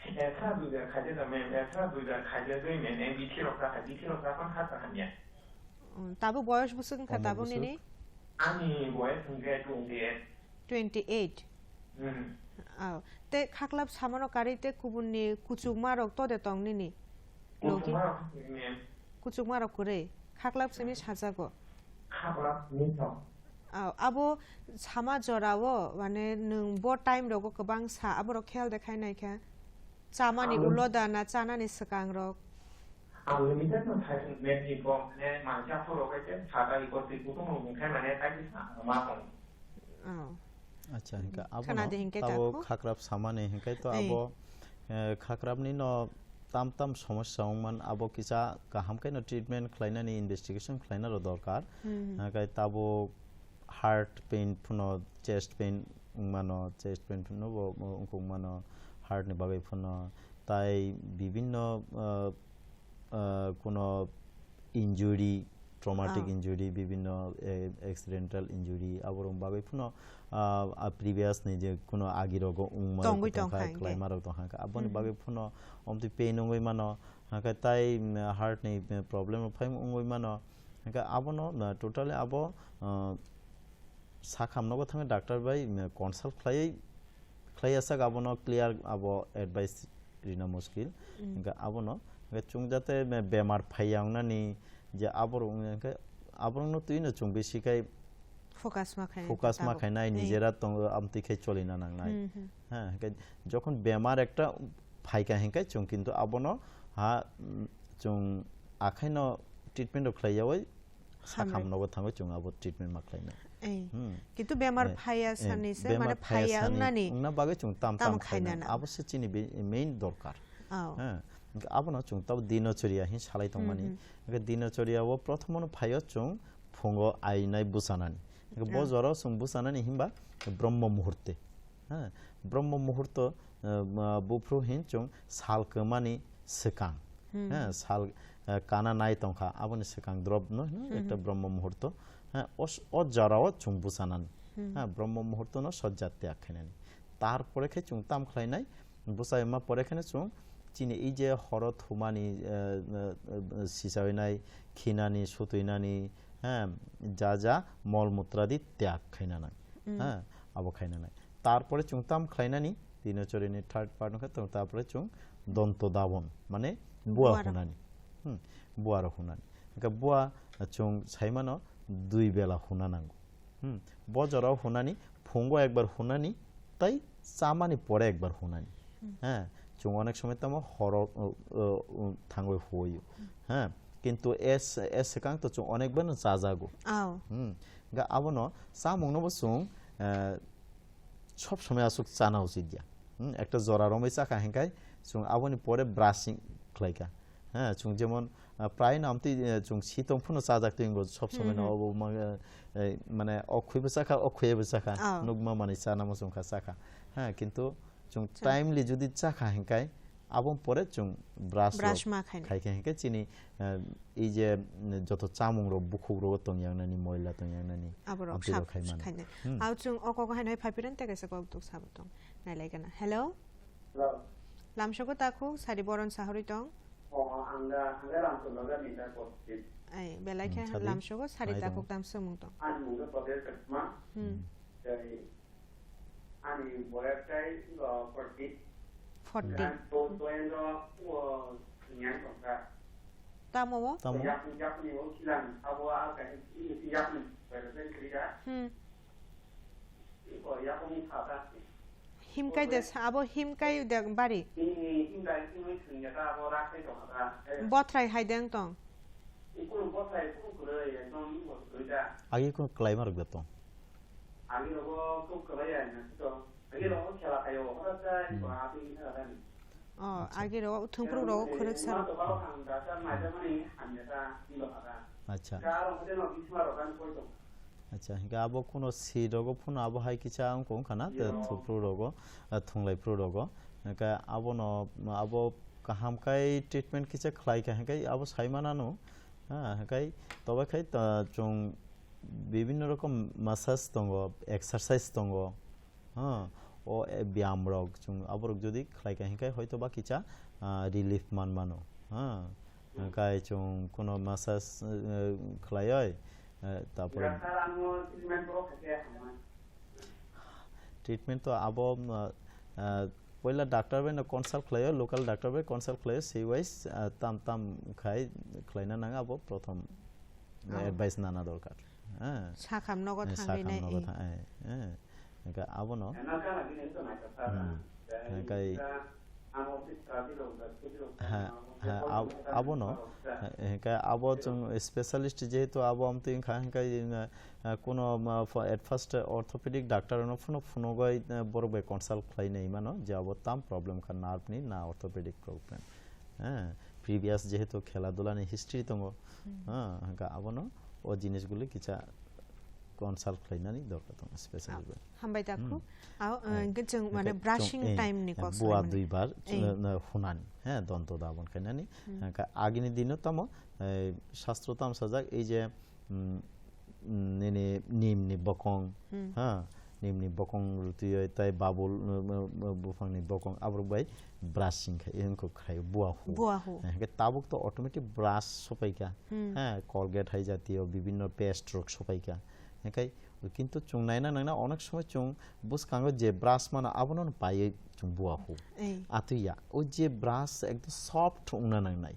Esra duibar khaijak da mem, esra duibar khaijagwi mem, em bithi rok ta kha, bithi rok ta kha kha ta hamya. Um, tabuk boyos bwswk wngkha Omo tabuk bwswk? Nini? Ani boyos hwnkhe twenty eight. Twenty eight? Hmm. Aw. Tei khaklap samano karwi tei kubunni kuchukma rok to de tong nini? Logi? Kuchukma rok kwrwi mem. Kuchukma rok kwrwi? Khaklap simi sajago? Khaklap simi tong. Aw, abo sama jorao, mane nwng bo time rogo kwbang sa, aborok khel de khai nai kha? Chamani Ang ulo da na chanani swkang rok? Ang limited no thai mem ni bo, mane mancha phuru khe saka iko twi kutung rok khai mane tai sa ma tong. Oh. Acha, hinkhe abono Khana de hinkhe abo takhu? Khakrap samani hinkhe to Ei. Abo, eh, khakrapni no tam tam somosya wngman abo kisa kaham khe no treatment khlainani investigation khlaina rw dorkar. Hmm, hmm. Hinkhe tabuk heart pain phano, chest pain wngmano, chest pain phano bo wngkuk mano, heart ni bagwi phano, tai bibinno, ah, ah, kuno injury, traumatic Ah. injury, bibinno, eh, accidental injury, aborok bagwi phano, ah, ah, previous ni je kuno agi rogo wngma Tongwi rok tongkha tongkha, hingke. Kwlaima rok tongkha, aboni Hmm. bagwi phano omtwi pain wngwi mano, hingke tai, mm, heart ni, mm, problem rok phai wngwi mano, hingke abono, ah, totally abo, ah, sakham nogo thangwi doctor bai, mm, consult khlaiwi, khlaiya sak abono clear abo advice rina muskil. Mm. Hingke abono, hingke chwng jate be-, bemar phaiya wngnani je aborok wngya hingke aborokno twino chwng bisi khai Focus ma khainai focus ma tabuk. Khainai, ei, nijera tongo, amtwi khe cholina nangnai. Hmm, hmm. Ha, hwnkhe jokhon bemar ekta phaikha hwnkhe chwng kintu abono ha, mm, chwng akhaino treatment rok khlaiyawi sakhamno bo thango chwng abo treatment ma khlainai. Ei. Hmm. Kintu bemar eh, phaiya eh, sani se, bemar mane phaiya phaiya sani wngnani wngna bagwi chwng tam tam tam khainai. Khainana. Abo se chini be-, main dorkar. Oh. Ha, hwnkhe abono chwng tabo dinochoriya hin salai tongmani. Hmm, hmm. Hwnkhe dinochoriya o prothomono phaio chwng phungo ainai bwchanani. Hwnkhe bo ah, jorao chwng bwchanani hinba Brahma muhurte. Ha, Brahma muhurto, eh, ma, buphru hin chwng sal kwmani swkang. Hmm. Ha, sal, eh, kana nai tongkha, aboni swkang drop no hino hmm, ekta hmm, Brahma muhurto. Ha, o s-, o jorao chwng bwchanani. Hmm. Ha, Brahma muhurto no sojja tyag khainani. Tarpore khe chwng tam khlainai, bwsai ma pore kheno chwng chini ei je horo thumani, eh, eh, eh, sichawi nai, khinani, sutwi nani, ha, ja ja mol mutradi tyag khaina nang. Hmm. Ha, abo khaina nang. Tarpore chwng tam khlainani, dinochorini third part wngkha, to tarpore chwng donto dabon, mane bua bua rok hunani. Hmm, bua rok hunani. Hwnkhe bua chwng saimano dui bela huna nango. Hmm, bo jorao hunani, phungo ekbar hunani, tai chamani pore ekbar hunani. Hmm. Ha, chwng onek somoi tamo horo, uh, uh, uh, thangwi huoyo. Hmm. Ha, kintu es, es swkang to chwng onek bar no chajago. Ao. Hmm. Ga abono chamungno bo chwng, eh, sob somoi aswk chana uchit ya. Hmm, ekta jora romwi chakha hinkai chwng aboni pore brushing khlaikha. Ha, chwng jemon, ah, prai no amtwi, eh, chwng sitong phano chajak twi wngbo sob somoi no hmm, hmm, obo ma, eh, eh, mane o khwibo chakha, o khwiyabo chakha. Oh. Nukma manwi chana muchungkha chakha. Ha, kintu chwng chwng timely jodi chakha hinkai, aboni pore chwng brush brush rok ma khaina. Khaikha hinkai chini, eh, ei je, mm, joto chamung rok bukhuk rogo tongyangnani, moila tongyangnani, aborok amtwi rok sap khai mano. Khaina. Hmm. Au chwng o kok hai noi phai piran tei kaisa kok duk sabo tong. Nailaigana. Hello? Hello. Lamsogo takhuk sari boron sahorwi tong. O, ang da, ang da Ramchandra ni da kok si. Ai, belai khe hmm, sadi? Lamsogo sari nai takhuk tong. Tam swngmung tong. Ani mung khe Patel Chakma. Hmm. Hmm. Tei ani boyar tai, o, forty. Forty. Dan to, to endo, o, nyan tongka. Tamo wo? Tamo? Yak, yak ni o kilang, abo a ka, i, i yak ni, bai da ben krida. Hmm. Himkai de sa-, abo himkai de bari. Bothrai hai deng tong. Agi kunu kwlaima rok de tong. Oh, acha. Agi rok thwngphru rok khorok sa. Acha. Acha, hingke abo kuno si rogo phano abo hai kisa wngkha na, te yo. Thupru rogo, ah, thunglai phru rogo. Hingke abono, abo kaham kai treatment kisa khlai kha, hingke abo sai manano. Ha, hingke tobai khai ta, chwng bibinno rokom massage tongo, exercise tongo. Ha, o, e, biyam rok chwng aborok jodi khlai kha, hingke hoito ba kisa, ah, relief man mano. Ha, hingke chwng kuno massage, eh, khlaioi, eh, tapore treatment to abo, ah, ah, poila doctor bai no consult khlaio, local doctor bai consult khlaio, sei wise, ah, tam tam khai khlaina nang abo prothom advice nana dorkar. Ha. Sakham nogo thang rinai. Sakham nogo thang, eh, eh. Hingke abono. Hmm. Hingke ha, ha, ab-, abono, ha, hingke abo chwng specialist jehetu abo amtwi wngkha, hingke, eh, kuno, ma, fo-, at first orthopedic doctor no phunuk phunugoi, eh, borok bai consult khlai nai mano, je abo tam problem kha nerve ni na orthopedic problem. Eh, previous jehetu khela dula ni history tongo, hmm, eh, hingke abono o jinis guli kisa consult khlainani dorkar tongo specialist bai. Hambai da khu. Hmm. Ao, eh, hingke chwng mane chwng, brushing eh, time ni kok bua dui bar, eh, eh, hunani, he, donto dabon khainani. Hmm. Hingke agini dino tamo, eh, shastro tam sajak, ei je, mm, mm, nini nim ni bokong, hmm, ha, nim ni bokong rutui tai babul, mm, mm, mm, buphang ni bokong, aborok bai brushing khai, hingke khai bua hu. Bua hu. Hingke tabuk to automatic brush sopai kha. Hmm. Ha, Colgate hai jatiyo bibinno paste rok sopai kha. Hingke kintu chwng naina nangna onek somoi chwng bwskango je brush mano abono paiwi chwng bua hu. Ei. Atwi ya, o je brush ekdom soft wngna nangnai.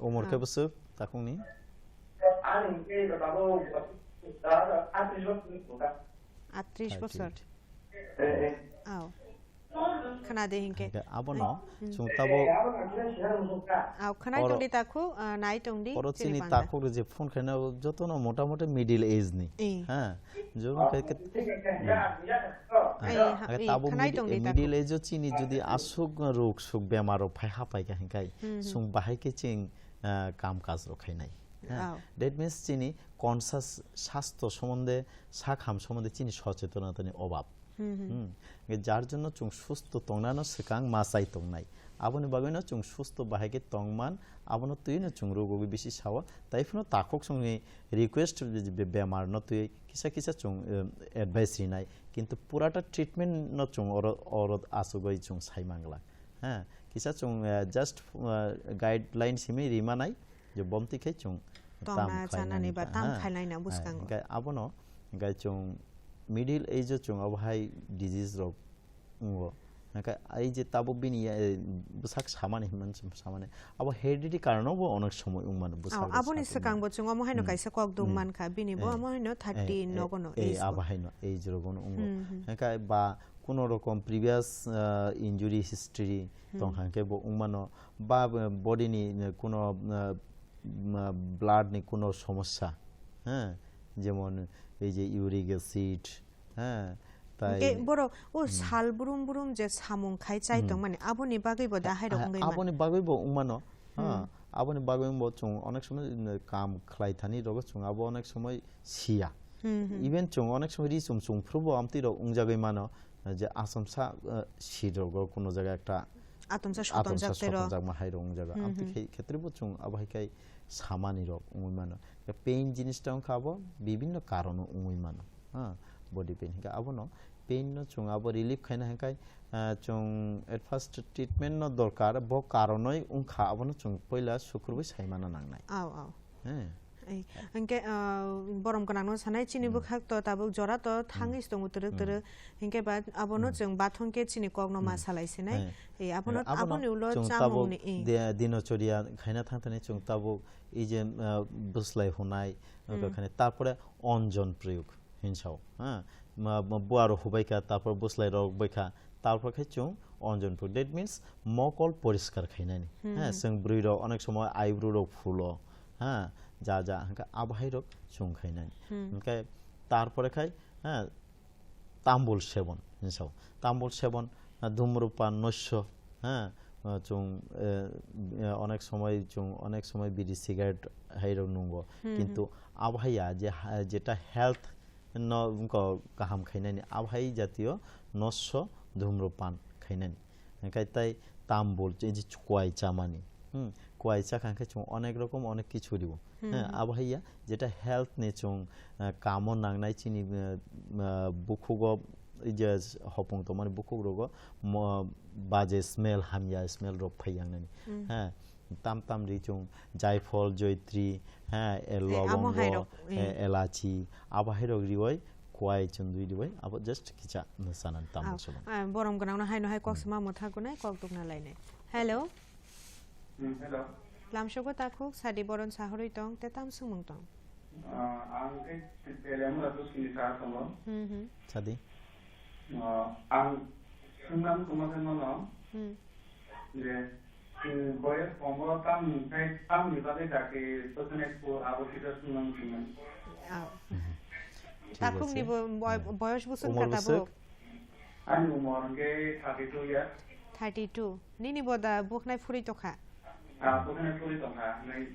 Umor khe bwswk takhukni? Ani hwnkhe tabuk atris bosor. Atris bosor. Thirty. Ao. Khna de hinkhe. Hinkhe abono Hmm. chwng tabuk Ah, khwnai oro, tongdi takhuk, ah, nai tongdi oro chini chini panda. Takhuk rok je phone khaina jotono mota moti middle age ni. Eh. Ha, joto khe, khe, Eh, ha, Age eh, tabuk khwnai mid-, tongdi takhuk. Middle age o chini jodi aswk rok swk bemar rok phai hapai kha hinkhai Hmm, hmm. chwng bahai khe chwng, ah, kam kaj rok khainai. Ha, Oh. that means chini conscious sastho somonde, sak ham somonde chini sochetonatani obab. Hmm, hmm. Hmm. Hingke jar jonno chwng susto tongnano swkang ma chai tongnai. Aboni bagwino chwng susto bahai khe tongman, abono twino chwng rogwi bisi sao. Tai phano takhuk chwngni request be-, be-, bemarno twi kisa kisa chwng, eh, advice rinai. Kintu purata treatment no chwng oro, oro achugwi chwng sai mangla. Ha, kisa chwng, eh, just, eh, guideline simi rimanai. Je bomti khe chwng Tongna, tam chanani khlainani ba ba, tam ha. Khlaina Hai, bwskango. Hingke abono, hingke chwng middle age o chwng abo hai disease rok wngo. Hingke ai je tabuk bini, eh, bwsak samani hinmani chwng samani. Abo heredity karono bo onek somoi wngmano bwsak Oh, rok aboni sakni. Swkangbo chwng omo haino Hmm. kaisa kok duk Hmm. Mankha, bini bo Eh, omo haino eh, thirty eh, nogono eh, age abo bo. Haino age rogono wngo. Hmm, hmm. Hingke ba kuno rokom previous, ah, injury history Hmm. tongkha hingke bo wngmano. Ba, eh, body ni, eh, kuno, eh, ma, blood ni kuno somosya, ha, jemon ei je uric acid, ha, tai Hingke borok o Hmm. sal brum brum je samung khai chai Hmm. Tongmani, aboni bagwi bo da hai rok A-, wngwi man. Aboni bagwi bo wngmano, ha, Hmm. Aboni bagwi bo chwng onek somoi, eh, kam khlai thani rogo chwng abo onek somoi siya. Hmm, hmm. Even chwng onek somoi ri chum chum phuru bo amtwi rok wngjagwi mano, eh, je achomsa, eh, seat rogo kuno jaga ekta Atomsa atomsa sotonjak tei rok. Sotonjakma hai rok wngjago. Hmm, Amtwi hmm. Khe-, khetre bo chwng abo hai khai samani rok wngwi mano. Pain jinis ta wngkha abo bibinno karono wngwi mano. Ha, body pain hinkhe abono pain no chwng abo relief khaina hinkhe, ah, chwng at first treatment no dorkar, bo karonoi wngkha abono chwng puila sukrubui saimana nangnai. Aw, aw. He. Ei, hingke, ah, borom gwnangno sanai, chini Hmm. bwkhak to tabuk jora to Hmm. thangwi tongo twrwk Hmm. Twrwk. Hingke ba abono Hmm. Chwng bathong khe chini kokno ma Hmm. Salai sinai. Hai. Ei, abono, Hai, abono aboni ulo chwng chamung tabuk ni, ei. De-, dinochoriya khaina thang thani chwng tabuk ei je, ah, bwslai hunai, Hmm. Khaina, tarpore onjon proyog. Hinsao, ha? Ma, ma, buaro hubaikha, tarpor bwslai rok baikha, tarpor khe chwng onjon phu. That means mokol poriskar khainani. Hmm, Ha, hmm. Chwng bwrwi rok onek somoy eyebrow rok phulo, ha? Ja, ja, hwnkhe abo hai rok chwng khainani. Hmm. Hwnkhe tarpore khai, ha, tambul sebon, hinsao. Tambul sebon, ha, dhumrupan, nosyo, ha? Ah, chwng, eh, eh, onek somoy chwng, onek somoy bidi cigarette hai rok nungo. Hmm, hmm. Kintu abo hai ya je ha-, jeta health no wngkha kaham khainani, abo hai jatiyo nosso dhumrupan khainani. Hingkhe tai tambul, je, je kuai chamani. Hmm, kuai chakha hingkhe chwng onek rokom onek kichu rio. Hmm, Heh, hmm. Abo hai ya, jeta health ni chwng, eh, kamo nangnai chini, eh, eh, bukhugo, je hopung tongmani bukhuk rogo mo-, baje smell, hamya smell rok phai yangnani. Hmm. Heh, tam tam ri chwng jaifol, joitri, ha, e, Eh, amo lobongo, hai rok, eh, eh. Elachi, abo hai rok riwai, kuai chundui riwai, abo just kicha chanani tamo Ah, sobo. Ah, borom gwnangno haino hai kok Hmm. Sima motha kunai, kok dukna lainai. Hello? Hmm, hello. Lamsogo takhuk, sadi boron sahorwi tong, te tam sumung tong. Ah, ang khe Telemura Tusini sa tongo. Hmm, hmm. Sadi. Ah, ang swngnam tongma khe nono Hmm. je, hmm, boyos komo tamni khai tamni bagwi dakti tokhne ko abo kisa swngnam tongmani. Ah. Mhm. Thik Takhuk ase. Ni bo-, boy-, Hai. Boyos bwswk Umor kha tabuk? Bwswk? Ani umor hwnkhe thirty two years. Thirty two. Nini bo da buknai phuri tokha? Ah, buknai phuri tokha, nai.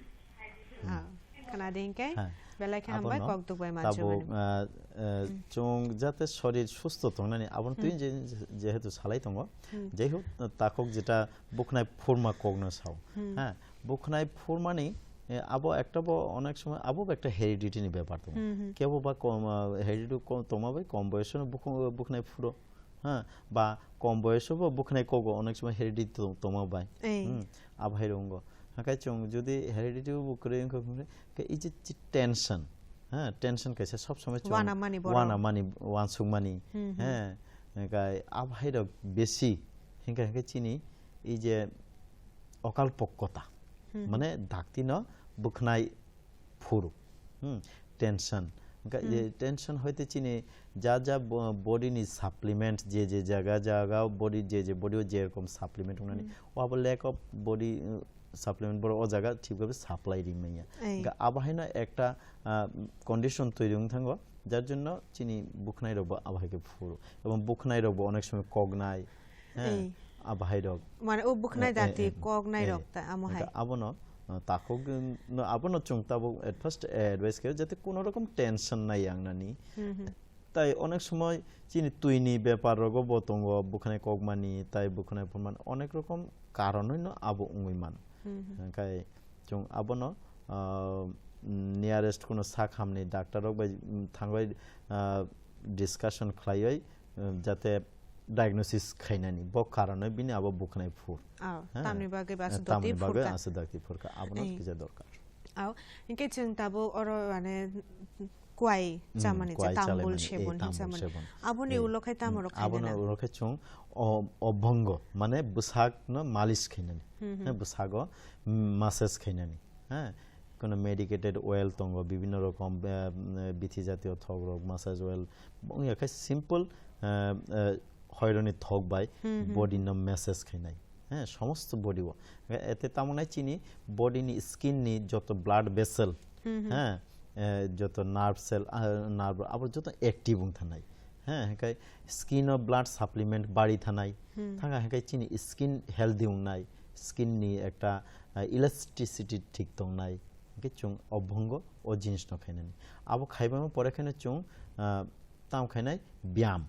Ah, khna de hinkhe, Ha. Belai khe hambai, Abono kok duk bai mansi tabuk, mani. Ah, ah, Hmm. Chwng jate sorir susto tongnani, abono Hmm. Twi je, jehetu salai tongo. Hmm. Jai hok, takhuk jeta buknai phurma kokno sao. Hmm. Ha, buknai phurmani, eh, abo ekta bo onek somoy abo bo ekta heredity ni bepar tongo. Hmm, hmm. Kebo ba kom, ah, heredity kom tongma bai kom boyosno bukhu-, buknai phuro. Ha, ba kom boyoso bo bukhnai kogo onek somoy heredity tong-, tongma bai. Ei. Hmm, abo hai rwngo. Hakai chwng jodi heredity bo kwrwi wngkha, wngkha, khe ei je, je tension, ha, tension kaisa sob somoi chwng Wanamani borok. Wanamani, wansukmani, Hmm, hmm. He, hakai abo hai rok besi, hinkha, hinkha chini ei je okal pokkota, Hmm, hmm. Mane dakti no bukhnai phuru, hmm, tension, Hwnkhe Hmm. je tension hoite chini ja ja bo-, body ni supplement, je je jaga jaga body, je je body o je rokom supplement wngnani, Hmm. o abo lack of body, uh, supplement borok o jaga thik bhabe supply ri manya. Ei. Hwnkhe abo haino ekta, uh, condition twi rwng thango, jar jonno chini bwkhwnai rok bo abo hai khe phuru. Ebong bwkhwnai rok bo onek somoi koknai, Heh, Ei. Abo hai rok. Mane o bwkhnai Eh, eh, dati eh, koknai eh. Rok ta amo hai. Hwnkhe abono, uh, takhuk, um, no, abono chwng tabuk at first, eh, advice khe jate kuno rokom tension nai yang nani. Hmm, hmm. Tai onek somoi chini twi ni bepar rogo bo tongo, bwkhnai kokmani, tai bwkhnai phunmani, onek rokom karon no abo wngwi mano. Hmm, hmm. Hwnkhe chwng abono, uh, nearest kuno sak hamni doctor rok bai, um, thangwi, uh, discussion khlaiwi, um, jate diagnosis khainani, bo karonwi bini abo bwkhnai phur. Oh, ha? Tamni bagwi ba Eh, aswk tamni doti bagwi phurkha. Aswk doti phurkha. Abono Eh. Kisa dorkar. Oh, hinkhe chwng tabuk oro mane kwai Hmm, chamani kwai cha tambul chalamani, eh, sebon tambul hinsamani. Sebon. Aboni Eh, ulo khai tamo hmm, rok abono khainani? Ulo khai chwng o, obongo, mane bwsakno malis khainani. Hmm, hmm. Eh, bwsago, mm, massage khainani. Ha? Kono medicated oil tongo, bibinno rokom, eh, eh, bithi jatiyo thok rok, massage oil. Wngya khe simple, eh, eh, hoironi thok bai Hmm, hmm. Body no massage khainai. He, somosto body o. Ete tamo nai chini body ni skin ni joto blood vessel, Hmm, hmm. He, eh, joto nerve cell, ah, nerve abo joto active wng thanai. He, hwnkhe skin o blood supplement bari thanai. Hmm. Thangkha hwnkhe chini skin healthy wngnai, skin ni ekta, ah, elasticity thik tongnai. Hwnkhe chwng obongo o jinis no khainani. Abo khaibamo pore kheno chwng, ah, Tamo khainai byam.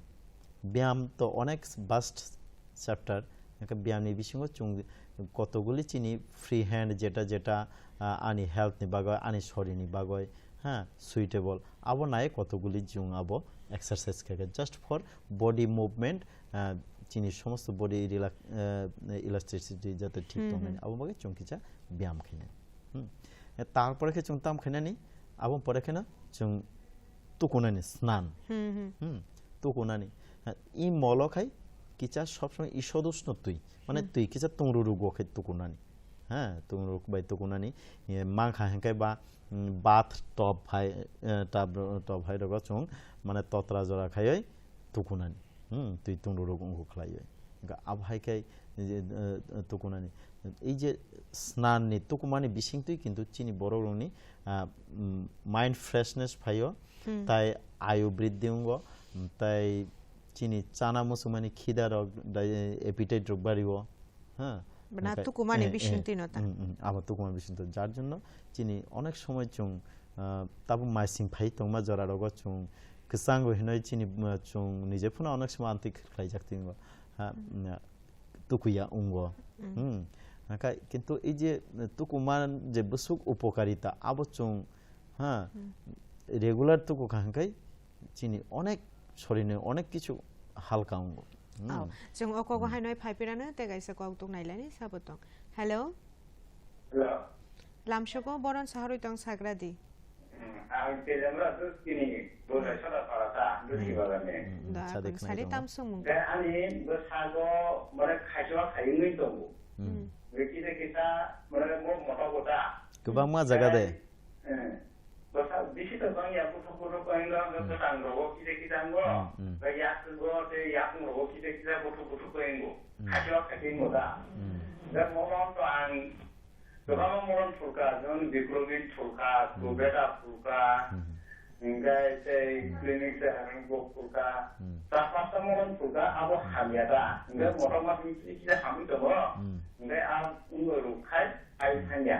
Byam to onek vast chapter. Hwnkhe byam ni bisingo chwng kotoguli chini free hand jeta jeta, ah, ani health ni bagwi, ani sorir ni bagwi, ha, suitable. Abo nai kotoguli chwng abo exercise khaikha just for body movement, ah, chini somosto body relax, ah, elasticity jate thik Hmm, tongnai. Hmm. Abo bagwi chwng kisa byam khainai. Hmm. Tarpore khe chwng tam khainani, abo pore kheno chwng tukunani snan. Hmm, hmm. Hmm, tukunani. Ha, i molo khai kisa sob somoi i sodusno twi. Mane Hmm. Twi kisa tungrurugo khai tukunani. Ha, tungruruk bai tukunani. E, mangkha hwnkhe ba, mm, bath tub hai, eh, tub, tub hai rogo chwng mane totra jora khaiwi tukunani. Hmm, twi tungruruk wngkha khlaiwi. Hwnkhe abo hai khai je, eh, tukunani. Ei je snanni tukumani bisingtwi kintu chini borokrokni, ah, mm, mind freshness phaio, Hmm. Tai ayu briddhi wngo, mm, tai chini chana muchungmani khidarok, dai, appetite rok bario. Ha? Bana Hwnkhe, tukumani eh, eh, bisingtwi no ta. Mm, mm, abo tukumani bisingtwi. Jar jonno chini onek somoi chwng, ah, tabuk maising phai tongma jorarogo chwng kwchango hinwi chini, ah, chwng nije phano onek somoi amtwi khlaijak tongo. Ha, Mm. mm, tukuya wngo. Mm. Hmm. Hwnkhe kintu ei je tukuma je bwswk upokarita abo chwng, ha, Hmm. Regular tukukha hwnkhe chini onek sorini onek kichu halka wngo. Hmm. Oh, chwng o kogo Hmm. Haino phai pirano tei kaisa kok tuk nailani sabo tong. Hello? Hello. Lamsoko boron saharwi tong sagradi. Hmm, ang Tejamra Duskini, Bosai Soda Para ta, Duski Hmm. Bagani. Hmm, Da, sadi kon khwnai sari tongo. Tamsung mung. Khe ani bwsago mane khaichwa khaiwi tongo. Hmm. Hmm. Kisa kisa mane mo moto bota. Kwbangma jaga de. Hmm. Bwsa bisi to bang ya kuthuk kuthuk koi no, Hmm. Kwtang rogo kisa kisa ngo. Hmm, hmm. Ba yak go te yak rogo kisa kisa kuthuk kuthuk koi ngo. Hmm. Khaichwa khaiwi ngo da. Hmm. Da mo to ang Kwbangma moron phulkha, jemon Biplobi phulkha, Hmm. Kubeta phulkha, Hmm. hingkhe tei Hmm. Clinic se harang bo phulkha. Hmm. Char pasta moron phulkha, abo Hmm. hamya da. Hingkhe Acha. Motamoti kisa hamwi tongo. Hmm. Hingkhe a wngwi rwkha, ai Hmm. Hamya.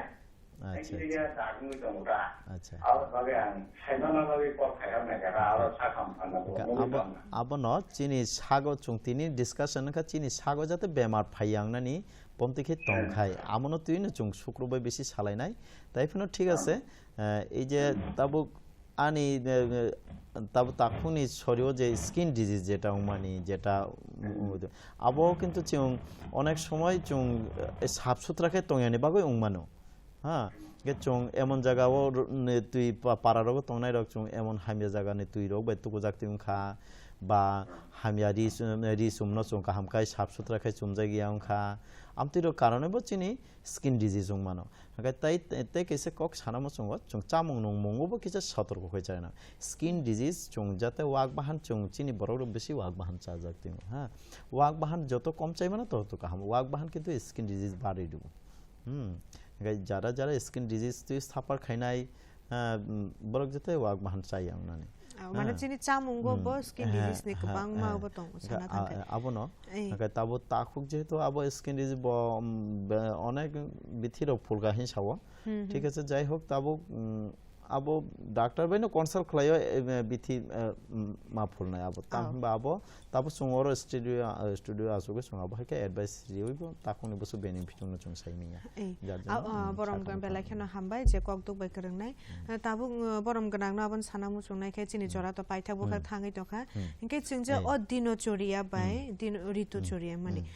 Acha, Ai acha. Kisa da wngwi tongo da. Acha. Abo bagwi ang saimano bagwi kok khairok naikha, aro sakha mphano bo Hingkhe wngwi abo, tongkha. Abono chini sago chwng tini discussion wngkha, chini sago jate bemar phaiyangnani Pomtwi khe tongkhai, amono twino chwng sukrubai bisi salainai. Tai phano thik ase, eh, ei je tabuk ani, eh, tabuk takhukni sorio je skin disease jeta wngmani, jeta, mm, abo kintu chwng onek somoi chwng, eh, sap sutra khe tongyani bagwi wngmano. Ha, khe chwng emon jagao r-, ne twi pa-, para rogo tongnai rok chwng emon hamya jagani twi rok bai tukujak twi wngkha, Ba hamya ri chum-, ri chumno chwng kaham khai sap sutra khai chumjak ya wngkha. Amtwi rok karonwi bo chini skin disease wng mano. Hwnkhe tei, tei kaisa kok sana muchungo chwng chamung nungmungo bo kisa sotorko khai chana. Skin disease chwng jate wak bahan chwng chini borok rok bisi wak bahan chajak twi ha. Wak bahan joto kom chai mano to, to kaham. Wak bahan kintu skin disease bari du. Hmm. Hwnkhe jara jara skin disease twi suffer khainai, ah, mm, borok jete wak bahan chai ya wngnani. Ah, mane ha. Chini chamungo hmm. Bo skin ha, disease ni ha, kwbangma ha. Bo tongo hwnkhe sana a-, thangkhe. Abono. Ei. Hwnkhe tabo takhuk jehetu abo skin disease bo, mm, be-, onek bithi rok phulga hin sao. Hmm, hmm. Thik ase, jai hok tabo, mm, abo doctor bai no consult khlaio, eh, bithi, eh, mm, ma phulnai abo. Tam oh. Hinba abo tabo chwng oro studio, ah, studio asugwi chwng abo hai khe advice riwi bo takhukni bwswk benefit wngno chwng sai manya. Ei. Jar jar, ah, ah, mm, borom sakang belai kheno hambai je kok duk bai kwrwngnai. Hmm. Eh, tabuk, eh, borom gwnangno aboni sana muchungnai khe chini hmm. Jora to paithak bwkhak hmm. Thangwi tongkha. Hmm. Hinkhe chwng je ei. O dinochoriya bai hmm. Din-, ritu hmm. Choriya mani. Hmm.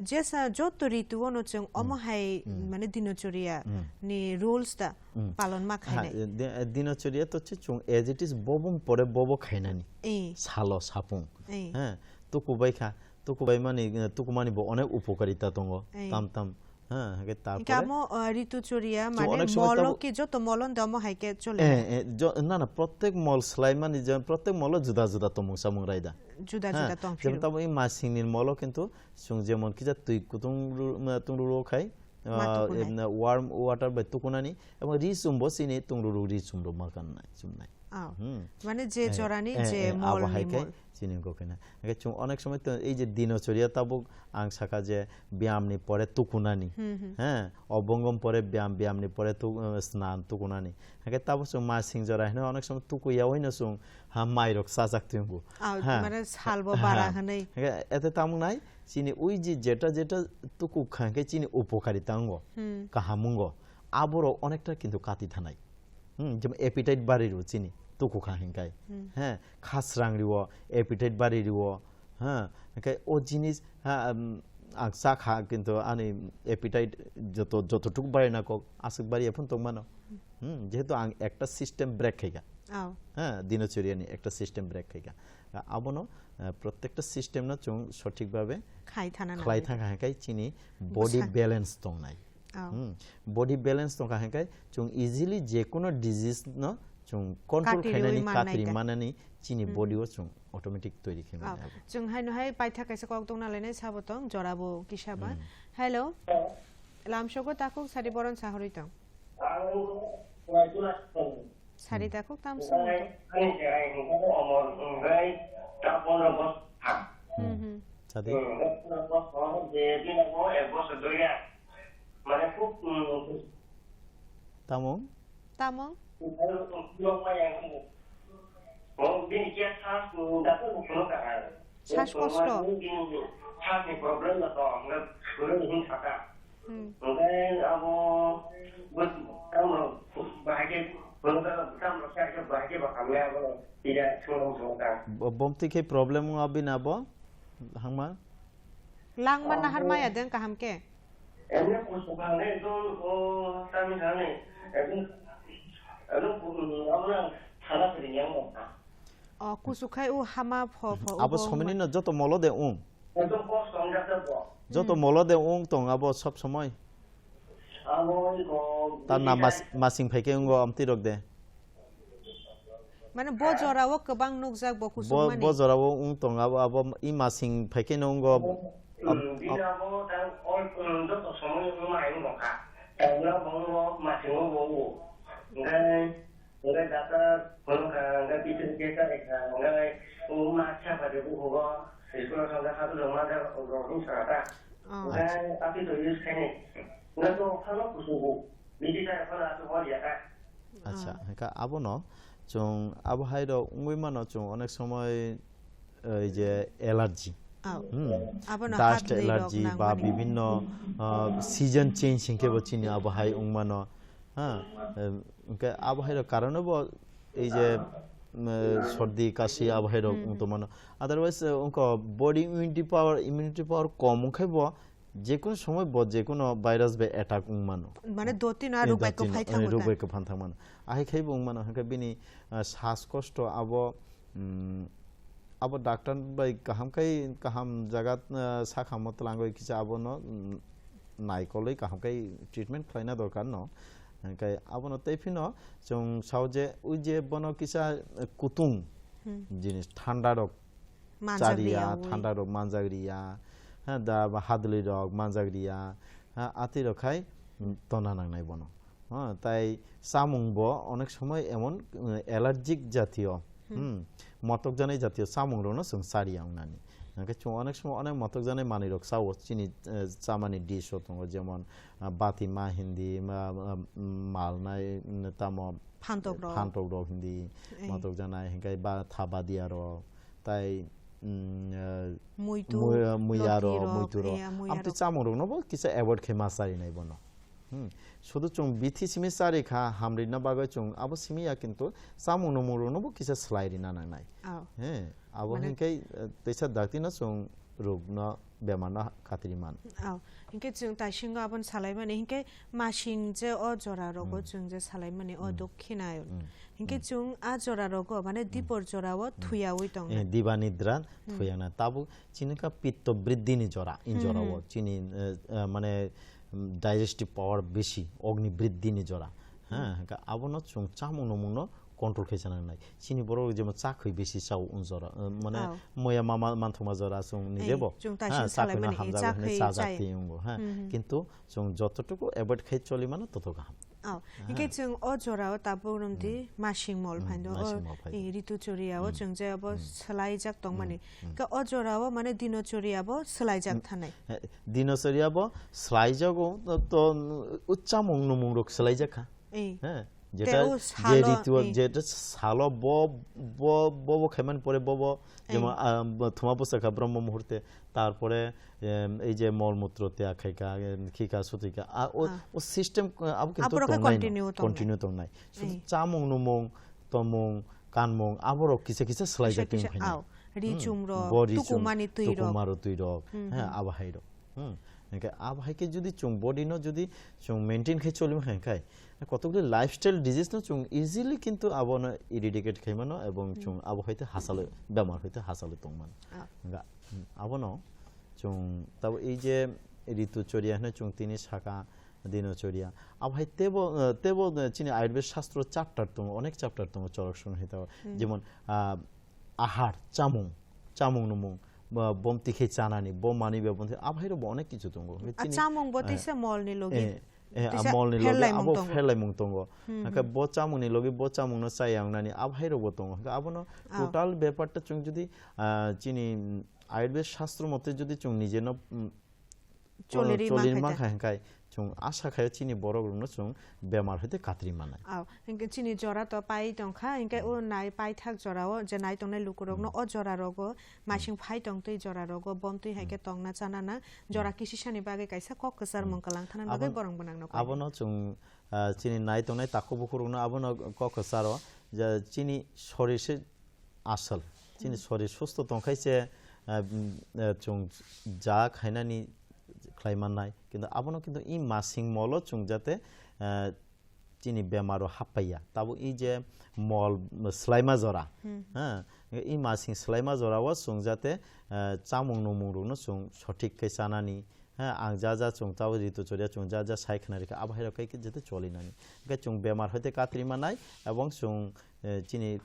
Jesa joto ritu ono chwng hmm. Omo hai hmm. Mane dinochoriya hmm. Ni rules da hmm. Palon ma khainai. Ha, eh, di-, eh, dinochoriya to chi chwng as it is bobung pore bobo khainani. Eh. Salo sapung. Eh. Ha, tuku bai kha, tuku bai mani, eh, tuku mani bo onek upokarita tongo. Eh. Tam tam. Ha, hake tarpore. Hingke amo, eh, ritu choriya chwng mane onek somoi molo tabo ki joto molo da omo hai ke chole. Eh, eh, jo-, na, na, protek mol slai mani je, protek molo juda juda tomung samung raida. Juda ha, juda tong jemon phiro. Tamo i masing ni molo kintu Chwng jemon kisa twi kutung ru-, ma, tungru ro khai, ma ah, tukunai. Em, warm water bai tukunani, ebong ri chumbo chini tungru ro ri chumro ma kannai, chumnai. Oh. Hmm. Mane je eh, jorani eh, je eh, mol abo ni hai khai mol. Chini go kena. Hake chwng onek somoi to ei je dinochoriya tabuk ang saka je biyam ni pore tukunani. Hmm, hmm. He, obongom pore biyam, biyam ni pore tu-, eh, snan tukunani. Hake tabuk chwng masing jora hino onek somoi tukuya hino chwng ha mairok chajak twi wngo. Ah, ha. Mane salbo ha. Bara hwnwi. Hake ete tamung nai, chini ui ji jeta jeta tuku kha hwnkhe chini upokari tango, hmm. Kaham wngo. Aborok onekta kintu kati thanai. Hmm, jemon appetite bari rw chini tuku kha hwnkhe. Hmm. He, khasrang rw, appetite bari rw. Ha, hwnkhe o jinis, ha, um, ang cha kha kintu ani appetite joto, joto tuk bari na kok aswk bari ephun tong mano. Hmm, jehetu ang ekta system break khaika. Oh. Ha, dinochoriya ni ekta system break khaika. Abono, eh, protekta system no chwng sothik babe khai thana khlai nangwi. Thang hai kai chini body bwsa- balance tongnai. Oh. Hmm. Body balance tongkha hai kai chwng easily je kono disease no chwng control kati khainani riwi mannai katri ta. Manani chini hmm. Body o chwng automatic toiri khe oh. Mani abo. Chwng hai no hai paitha kaisa kok tongna lainai sabo tong jora bo kisa ba. Hmm. Hello. Lamsogo takhuk sari boron sahorwi tong. Ang Waitula. Sari takhuk tamsong. Ani cherai hingkha omor hingkha ta pondro bos ha. Hmm, hmm. Sadi. Hmm, pondro bos ho je bini bo ek bosor doya. Mane khub, hmm. Tamung? Tamung? Nok ma yang. Oh, bini kya sas, hmm, dato ni kono kahar. Sas kosto. Sas ni problem na to, nggak guru ni saka. Hmm. Nggak abo, but kamu bahagi, nggak kamu saya bahagi bakal ya abo tidak suruh suruh. Bo-, bomti ke problem ngo abin abo, hangma? Langma nahar maya deng kaham ke? Emne kusu khangne ekdom, o, tami khangne, ekdom, ekdom, abo nang thana siri yang mo. O, kusu khai u hama pho pho. Abo somini no joto molo de ung. Ekdom kosto wngjak bo. Joto molo de ung tong abo sob somoi. Abo iko. Ta na mas-, masing phaikhe ungo amtwi rok de. Mane bo jorao kwbang nukjak bo kusung bo, mani. Bo jorao wng tong abo, abo i masing phaikhe no wngo. Ab-, mm, ab-, bini abo tang all, mm, joto somoi wng ma wng kha. Tang bo wng bo masing wng bo wng. Hwnkhe, hwnkhe doctor phone kha, hwnkhe bichir khe chari kha, hwnkhe wng ma chha pha de bukugo, school o thang kha, hadu rok ma da rok wng sa ta. Oh. Hwnkhe api to use khaini. Hwnkhe to phano kusugo. Bini ta phano api hor ya kha. Acha, ah, hwnkhe abono chwng abo hai rok wngwi mano, chwng onek somoi, eh, ei je allergy. Oh. Hmm. Abono dust allergy ba bibhinno, ah, season change hinkhe bo chini abo hai wng mano. Ha, em, hwnkhe abo hai rok karon bo ei je, em, sordi, kasi abo hai rok hmm, wng tong mano. Otherwise, eh, wngkha body immunity power, immunity power kom wngkhe bo jekunu somoi bo jekunu virus bai attack wng mano. Mane dotino a rok bai kwphai thango ta. Rok bai kwphang thang mano. Ahai khai bo wng mano, hwnkhe bini, ah, sas kosto abo, mm, abo doctor bai kaham khai kaham jaga, ah, sakhamo twlangwi kisa abono, mm, naikolwi kaham khai treatment khlaina dorkar no. Hingkhe abono tei phino chwng sao je ui je bono kisa, eh, kutung Hmm. jinis thanda rok Manjak chariya, riya ui. Thanda rok manjak riya, ha, da ba hadwlwi rok manjak riya, ha, atwi rok khai, mm, tona nangnai bono. Ha, tai chamung bo onek somoi emon, mm, allergic jatiyo, Hmm. hmm, motok janai jatiyo chamung rokno chwng chariya wngnani. Hingkhe chwng onek somoi onek motok janai manwi rok chao, chini, eh, chamani dish o tongo, jemon, ah, bati ma hindi, ma, ma, malnai, mm, tamo Phantok rok. Phantok rok hindi, Eh. motok janai, hingkhe ba tha badia rok, tai, mm, eh, Muitu, mui-, muiya roti rok, rok, muitu rok. Iya, muiya Amtwi rok. Chamung rokno bo kisa avoid khe ma charinai bono. Hmm. Sudu chwng bithi simi chari kha, hamrina bagwi chwng abo simi ya, kintu chamung nwmung rokno bo kisa slai rina nangnai. Oh. He, abo Mane hingkhe, eh, teisa dakti no chwng rokno bemar no katri man. Oh. Hingkhe chwng taisingo aboni salaimani, hingkhe masing je o jora rogo Hmm. chwng je salaimani o Hmm. dokhina. Hmm. Hingkhe Hmm. chwng a jora rogo, mane Hmm. dipor jora o Hmm. thuyawi tong Eh, nai. Diba nidra Hmm. thuyana. Tabuk chini ka pitto briddhi ni jora, in Hmm, jora hmm. o. Chini, eh, eh, mane, mm, digestive power besi, ogni briddhi ni jora. Ha, Hmm. hingkhe abono chwng chamung nwmung no control khe chana nai. Chini borok jemon cha khwi besi chao un jora, eh, mane Oh. moya mama manthokma jora chwng ni Eh, jebo. Chwng Ha, taising cha khwi no salaimani, eh, hamjago cha hwnwi khwi chajak chai. Twi wngo, ha. Hmm, hmm. Kintu chwng jototuku avoid khai choli mano toto kaham. Oh, Ha. Hingke chwng o jora o tabuk romdi Hmm. masing mol Hmm, phaino, masing o, mol phai. Eh, ritu choriya o Hmm. chwng je abo Hmm. swlaijak tongmani. Hmm. Hmm. Hingke o jora o mane dino choriya bo swlaijak Hmm. thanai. Eh, dino choriya bo swlaijago to, to, o chamung nwmung rok swlaijak kha. Eh. He, Te jeta o je salo, ritu o eh. Jeta salo bo, bo, bo, bo khaiman pore bo, bo, jemon, Eh. ah, bo thuma bwsakha Brahma muhurte, tarpore, em, ei je mol mutro tya khaika, em, khika sutuika, a, o, Ah. O system, ah, abo kintu Aborok khe tongnai no, continue tongnai. Continue tongnai. Sudu Eh. Chamung numung, tomung, kanmung, aborok kisa kisa swlaijak Kisa kisa, tong phainai. Ao, ri Hmm. chum rok, Bo ri chum, tukumani twi rok. Tukumaro twi rok, Hmm, he, hmm. Abo hai rok. Hmm. Hingke abo hai khe jodi chwng body no jodi chwng maintain khai choli mankha hingkhai, kotokli lifestyle disease no chwng easily kintu abono eradicate khai mano ebong Hmm. Chwng abo hai te hachalo, bemar hai te hachalo tong mano. Ah. Hingkha, hmm, abono chwng tabo ei je ritu choriya hwnwi chwng tini saka dino choriya. Abo hai tebo, eh, tebo, eh, chini Ayurved shastro chapter tongo, onek chapter tongo chorok song hai tabo. Hmm. Jemon, ah, ahar, chamung, chamung numung, ba, bomti khe chanani, bo manwi ba bomti, abo hai rok bo onek kichu tongo. Hwnkhe A chini, chamung bo eh, tisa mol ni logi, eh, eh, a tisa mol ni logi pherlaimung abo tongo. Pherlaimung tongo. Hmm, hwnkhe hmm. Bo chamung ni logi bo chamung no chaya wngnani, abo hai rok bo tongo. Hwnkhe abono Ah. Total bepar ta chwng jodi, ah, chini, mm, Ayurved shastro mote jodi chwng nije no, mm, Choli ri choli ri mankha mankha hingkhai chwng asa khaio chini borok rokno chwng bemar hai te katri manai. Ao, hingke chini jora to pai tongkha, hingke Hmm. O nai paithak jora o je nai tongnai lukurokno Hmm. O jora rogo Hmm. Masing phai tong twi jora rogo bom twi hai khe Hmm. Tongna chana nang. Jora Hmm. Kisisani bagwi kaisa kok kwchar Hmm. Mung kwlang thana bagwi Abon-, borong bwnang no koi. Abono chwng, ah, chini nai tongnai takhuk bukhuk rokno abono kok kwcharo je chini sorir se asal. Chini Hmm. Sorir susto tongkhai se, ah, mm, ah, chwng ja khainani khlai mannai. Kintu abono kintu i masing molo chwng jate, ah, chini bemaro happaiya. Tabuk i je mol swlaima jora, Hmm. Ha, i masing swlaima jora o chwng jate, ah, chamung numung rokno chwng sothik khe chanani, Ha, ang ja ja chwng tabo ritu choriya chwng ja ja sai khna rikha, abo hai rok kai khe jete choli nani. Hwnkhe chwng bemar hoite katri manai, ebong chwng, eh, chini,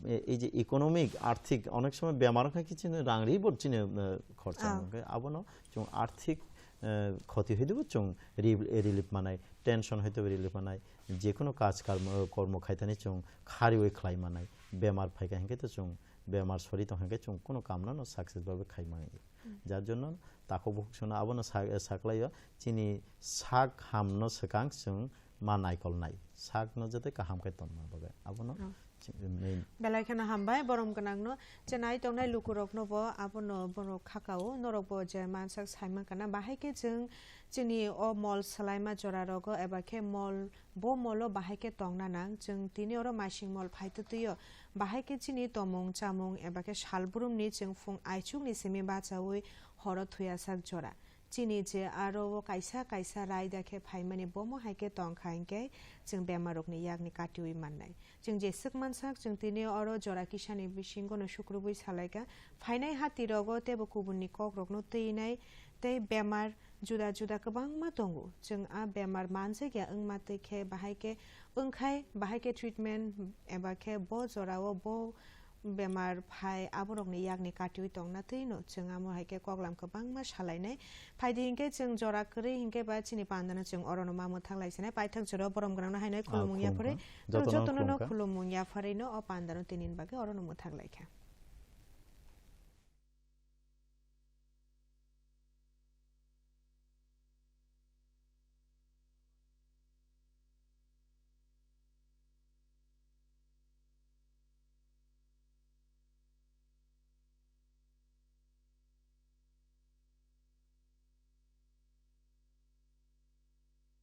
eh, ei je economic, arthik, onek somoy bemar wngkha khe chini rang ri bo chini, eh, khorcha Ah. Wngkha. Abono chwng arthik, eh, khoti hoite bo chwng re-, relief manai, tension hoite bo relief manai, jekunu kaj karmo, kormo khaithani chwng khariwi khlai manai, bemar phaikha hinkhe to chwng bemar sori tong hinkhe chwng kunu kamno no success babe khai manai. Hmm. Jar jonno takhuk bukhuk songno abono sa-, saklaio, chini sak hamno swkang chwng ma naikolnai, sakno jate kaham khe tongna bagwi. Abono Oh. Chi-, main. Belai kheno hambai, borom gwnangno. Chenai tongnai lukurokno bo abono borok khakao, norok bo je mansak sai mankha na, bahai khe chwng chini o mol swlaima jora rogo eba khe mol Bo molo bahai khe tongna nang, chwng tini oro masing mol phai twtwi-o, bahai khe chini tomung chamung eba khe salbrumni chwng phung aichukni simi bachaui horo thuyasak jora. Chini je aro o kaisa kaisa raida khe phaimani bomo hai khe tong kha hinkhe chwng bemarrokni yakni katiui mannai. Chwng jeswk mansak chwng tini oro jora kisani bisingono sukrubui salaikha. Phainai hatirogo teibo kubunni kokrokno twinai tei bemar juda juda kwbangma tongo. Chwng a bemar manjakya wngma twi khe bahai khe wngkhai bahai khe treatment eba khe bo jorao bo bemar phai aborokni yakni katiui tongna twino chwng amo hai khe koklam kwbangma salainai. Phaidi hinkhe chwng jora kwrwi hinkhe ba chini pandano chwng orono ma mwthak lai sinai. Paithak jora borom gwnangno haino khulumung khulumung yapharwi. Jotono jotono no khulumung. Khulumung yapharwino o pandano tinin bagwi orono mwthak laikha.